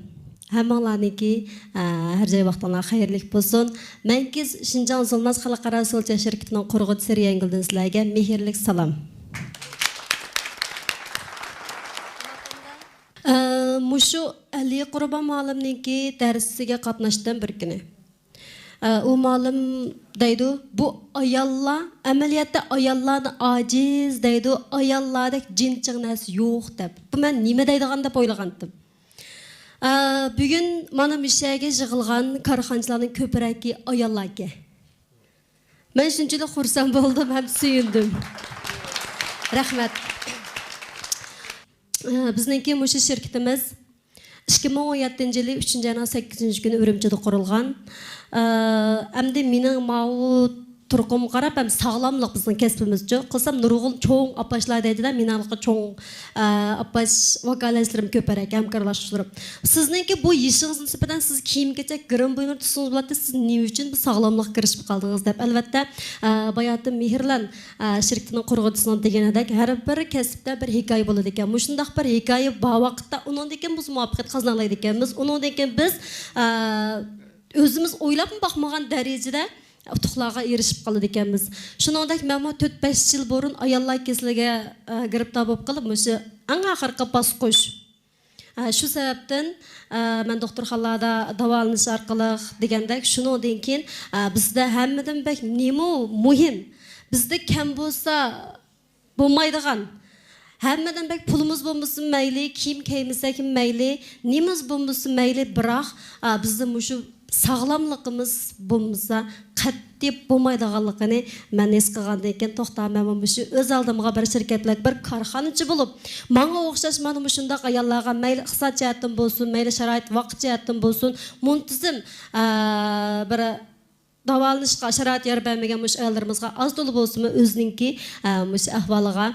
ھەممىڭلارنىڭكى، ئە، ھەر جاي ۋاقتىڭلار خەيرلىك بولسۇن. مەنكىز شىنجاڭ زۇلماز خەلقئارا سولچە شىركىتىنىڭ قۇرغۇچىسى رىيانگۈلدىن سىلەرگە مېھىرلىك سالام. ئە، مۇشۇ ئەلى قۇربان مۇئەللىمنىڭكى دەرسىگە قاتناشتىم بىر كۈنى. ئە، ئۇ مۇئەللىم دەيدۇ، بۇ ئاياللار، ئەمەلىيەتتە ئاياللارنى ئاجىز دەيدۇ، ئاياللاردەك جىنچىڭ نەرسە يوق دەپ. بۇ مەن نېمە دەيدىغان دەپ ئويلىغانتىم. ئە، بۈگۈن مانا مۇشۇ يەرگە يىغىلغان كارخانىچىلارنىڭ كۆپرەكى ئاياللاركەن. مەن شۇنچىلىك خۇرسەن بولدۇم ھەم سۆيۈندۈم. رەھمەت. ئە، بىزنىڭكى مۇشۇ شىركىتىمىز ئىككى مىڭ ئون يەتتىنچى يىلى ئۈچىنچى ئاينىڭ سەككىزىنچى كۈنى ئۈرۈمچىدە قۇرۇلغان. ئە، ئەمدى مېنىڭ ماۋۇ تۇرقۇمغا قاراپ ھەم ساغلاملىق بىزنىڭ كەسپىمىزچۇ. قىلسام نۇرغۇن چوڭ ئاپاشلار دەيدىدە، مېنىڭلىقى چوڭ، ئە، ئاپاش ۋاكالەتچىلىرىم كۆپرەك، ھەمكارلاشقۇچىلىرىم. سىزنىڭكى بۇ يېشىڭىز نىسبەتەن سىز كىيىم-كېچەك گىرىم بۇيۇملىرى تۇتسىڭىز بولاتتى، سىز نېمە ئۈچۈن بۇ ساغلاملىققا كىرىشىپ قالدىڭىز دەپ. ئەلۋەتتە، ئە، باياتىن مېھىرلان، ئە، شىركىتىنىڭ قۇرغۇچىسىنىڭ دېگىنىدەك، ھەر بىر كەسىپتە بىر ھېكايە بولىدىكەن. مۇشۇنداق بىر ھېكايە بار ۋاقىتتا، ئۇنىڭدىن كېيىن بىز مۇۋەپپەقىيەت قازىنالايدىكەنمىز. ئۇنىڭدىن كېيىن بىز، ئە، ئۆزىمىز ئويلاپمۇ باقمىغان دەرىجىدە ئۇتۇقلارغا ئېرىشىپ قالىدىكەنمىز. شۇنىڭدەك مەنمۇ تۆت-بەش يىل بۇرۇن ئاياللار كېسىلىگە، ئە، گىرىپتار بولۇپ قېلىپ، مۇشۇ ئەڭ ئاخىرقى باسقۇچ، ئە، شۇ سەۋەبتىن، ئە، مەن دوختۇرخانىلاردا داۋالىنىش ئارقىلىق دېگەندەك، شۇنىڭدىن كېيىن، ئە، بىزدە ھەممىدىن بەك نېمە مۇھىم؟ بىزدە كەم بولسا بولمايدىغان، ھەممىدىن بەك پۇلىمىز بولمىسۇن مەيلى، كىيىم كىيمىسەكمۇ مەيلى، نېمىمىز بولمىسۇن مەيلى، بىراق، ئا، بىزدە مۇشۇ ساغلاملىقىمىز بولمىسا قەتئىي بولمايدىغانلىقىنى مەن ھېس قىلغاندىن كېيىن، توختا، مەنمۇ مۇشۇ ئۆز ئالدىمغا بىر شىركەتلىك بىر كارخانىچى بولۇپ، ماڭا ئوخشاش مانا مۇشۇنداق ئاياللارغا مەيلى ئىقتىساد جەھەتتىن بولسۇن، مەيلى شارائىت ۋاقىت جەھەتتىن بولسۇن، مۇنتىزىم، ئا، بىر داۋالىنىشقا شارائىت يار بەرمىگەن مۇشۇ ئاياللىرىمىزغا ئاز تولا بولسىمۇ ئۆزىنىڭكى، ئە، مۇشۇ ئەھۋالىغا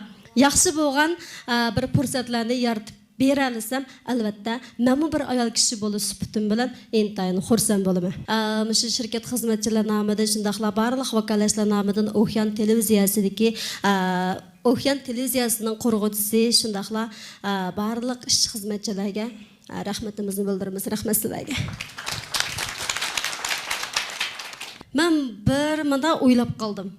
ياخشى بولغان، ئە، بىر پۇرسەتلەرنى يارىتىپ بېرەلىسەم، ئەلۋەتتە، مەنمۇ بىر ئايال كىشى بولۇش سۈپىتىم بىلەن ئىنتايىن خۇرسەن بولىمەن. ئە، مۇشۇ شىركەت خىزمەتچىلەر نامىدىن، شۇنداقلا بارلىق ۋاكالەتچىلەر نامىدىن ئوكيان تېلېۋىزىيەسىدىكى، ئە، ئوكيان تېلېۋىزىيەسىنىڭ قۇرغۇچىسى، شۇنداقلا، ئە، بارلىق ئىشچى خىزمەتچىلەرگە، ئە، رەھمىتىمىزنى بىلدۈرىمىز. رەھمەت سىلەرگە. مەن بىر مۇنداق ئويلاپ قالدىم.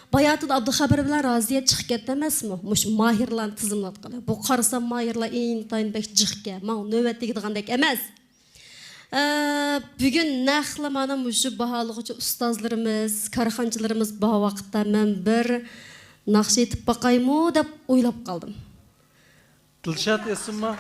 باياتىن ئابدۇخەبىر بىلەن رازىيە چىقىپ كەتتى ئەمەسمۇ؟ مۇشۇ ماھىرلارنى تىزىملاتقىلى. بۇ قارىسام ماھىرلار ئىنتايىن بەك جىقكەن. ماڭا نۆۋەت تېگىدىغاندەك ئەمەس. ئە، بۈگۈن نەقلا مانا مۇشۇ باھالىغۇچى ئۇستازلىرىمىز، كارخانىچىلىرىمىز بار ۋاقىتتا مەن بىر ناخشا ئېيتىپ باقايمۇ دەپ ئويلاپ قالدىم. دىلشات ئېيتسۇنما؟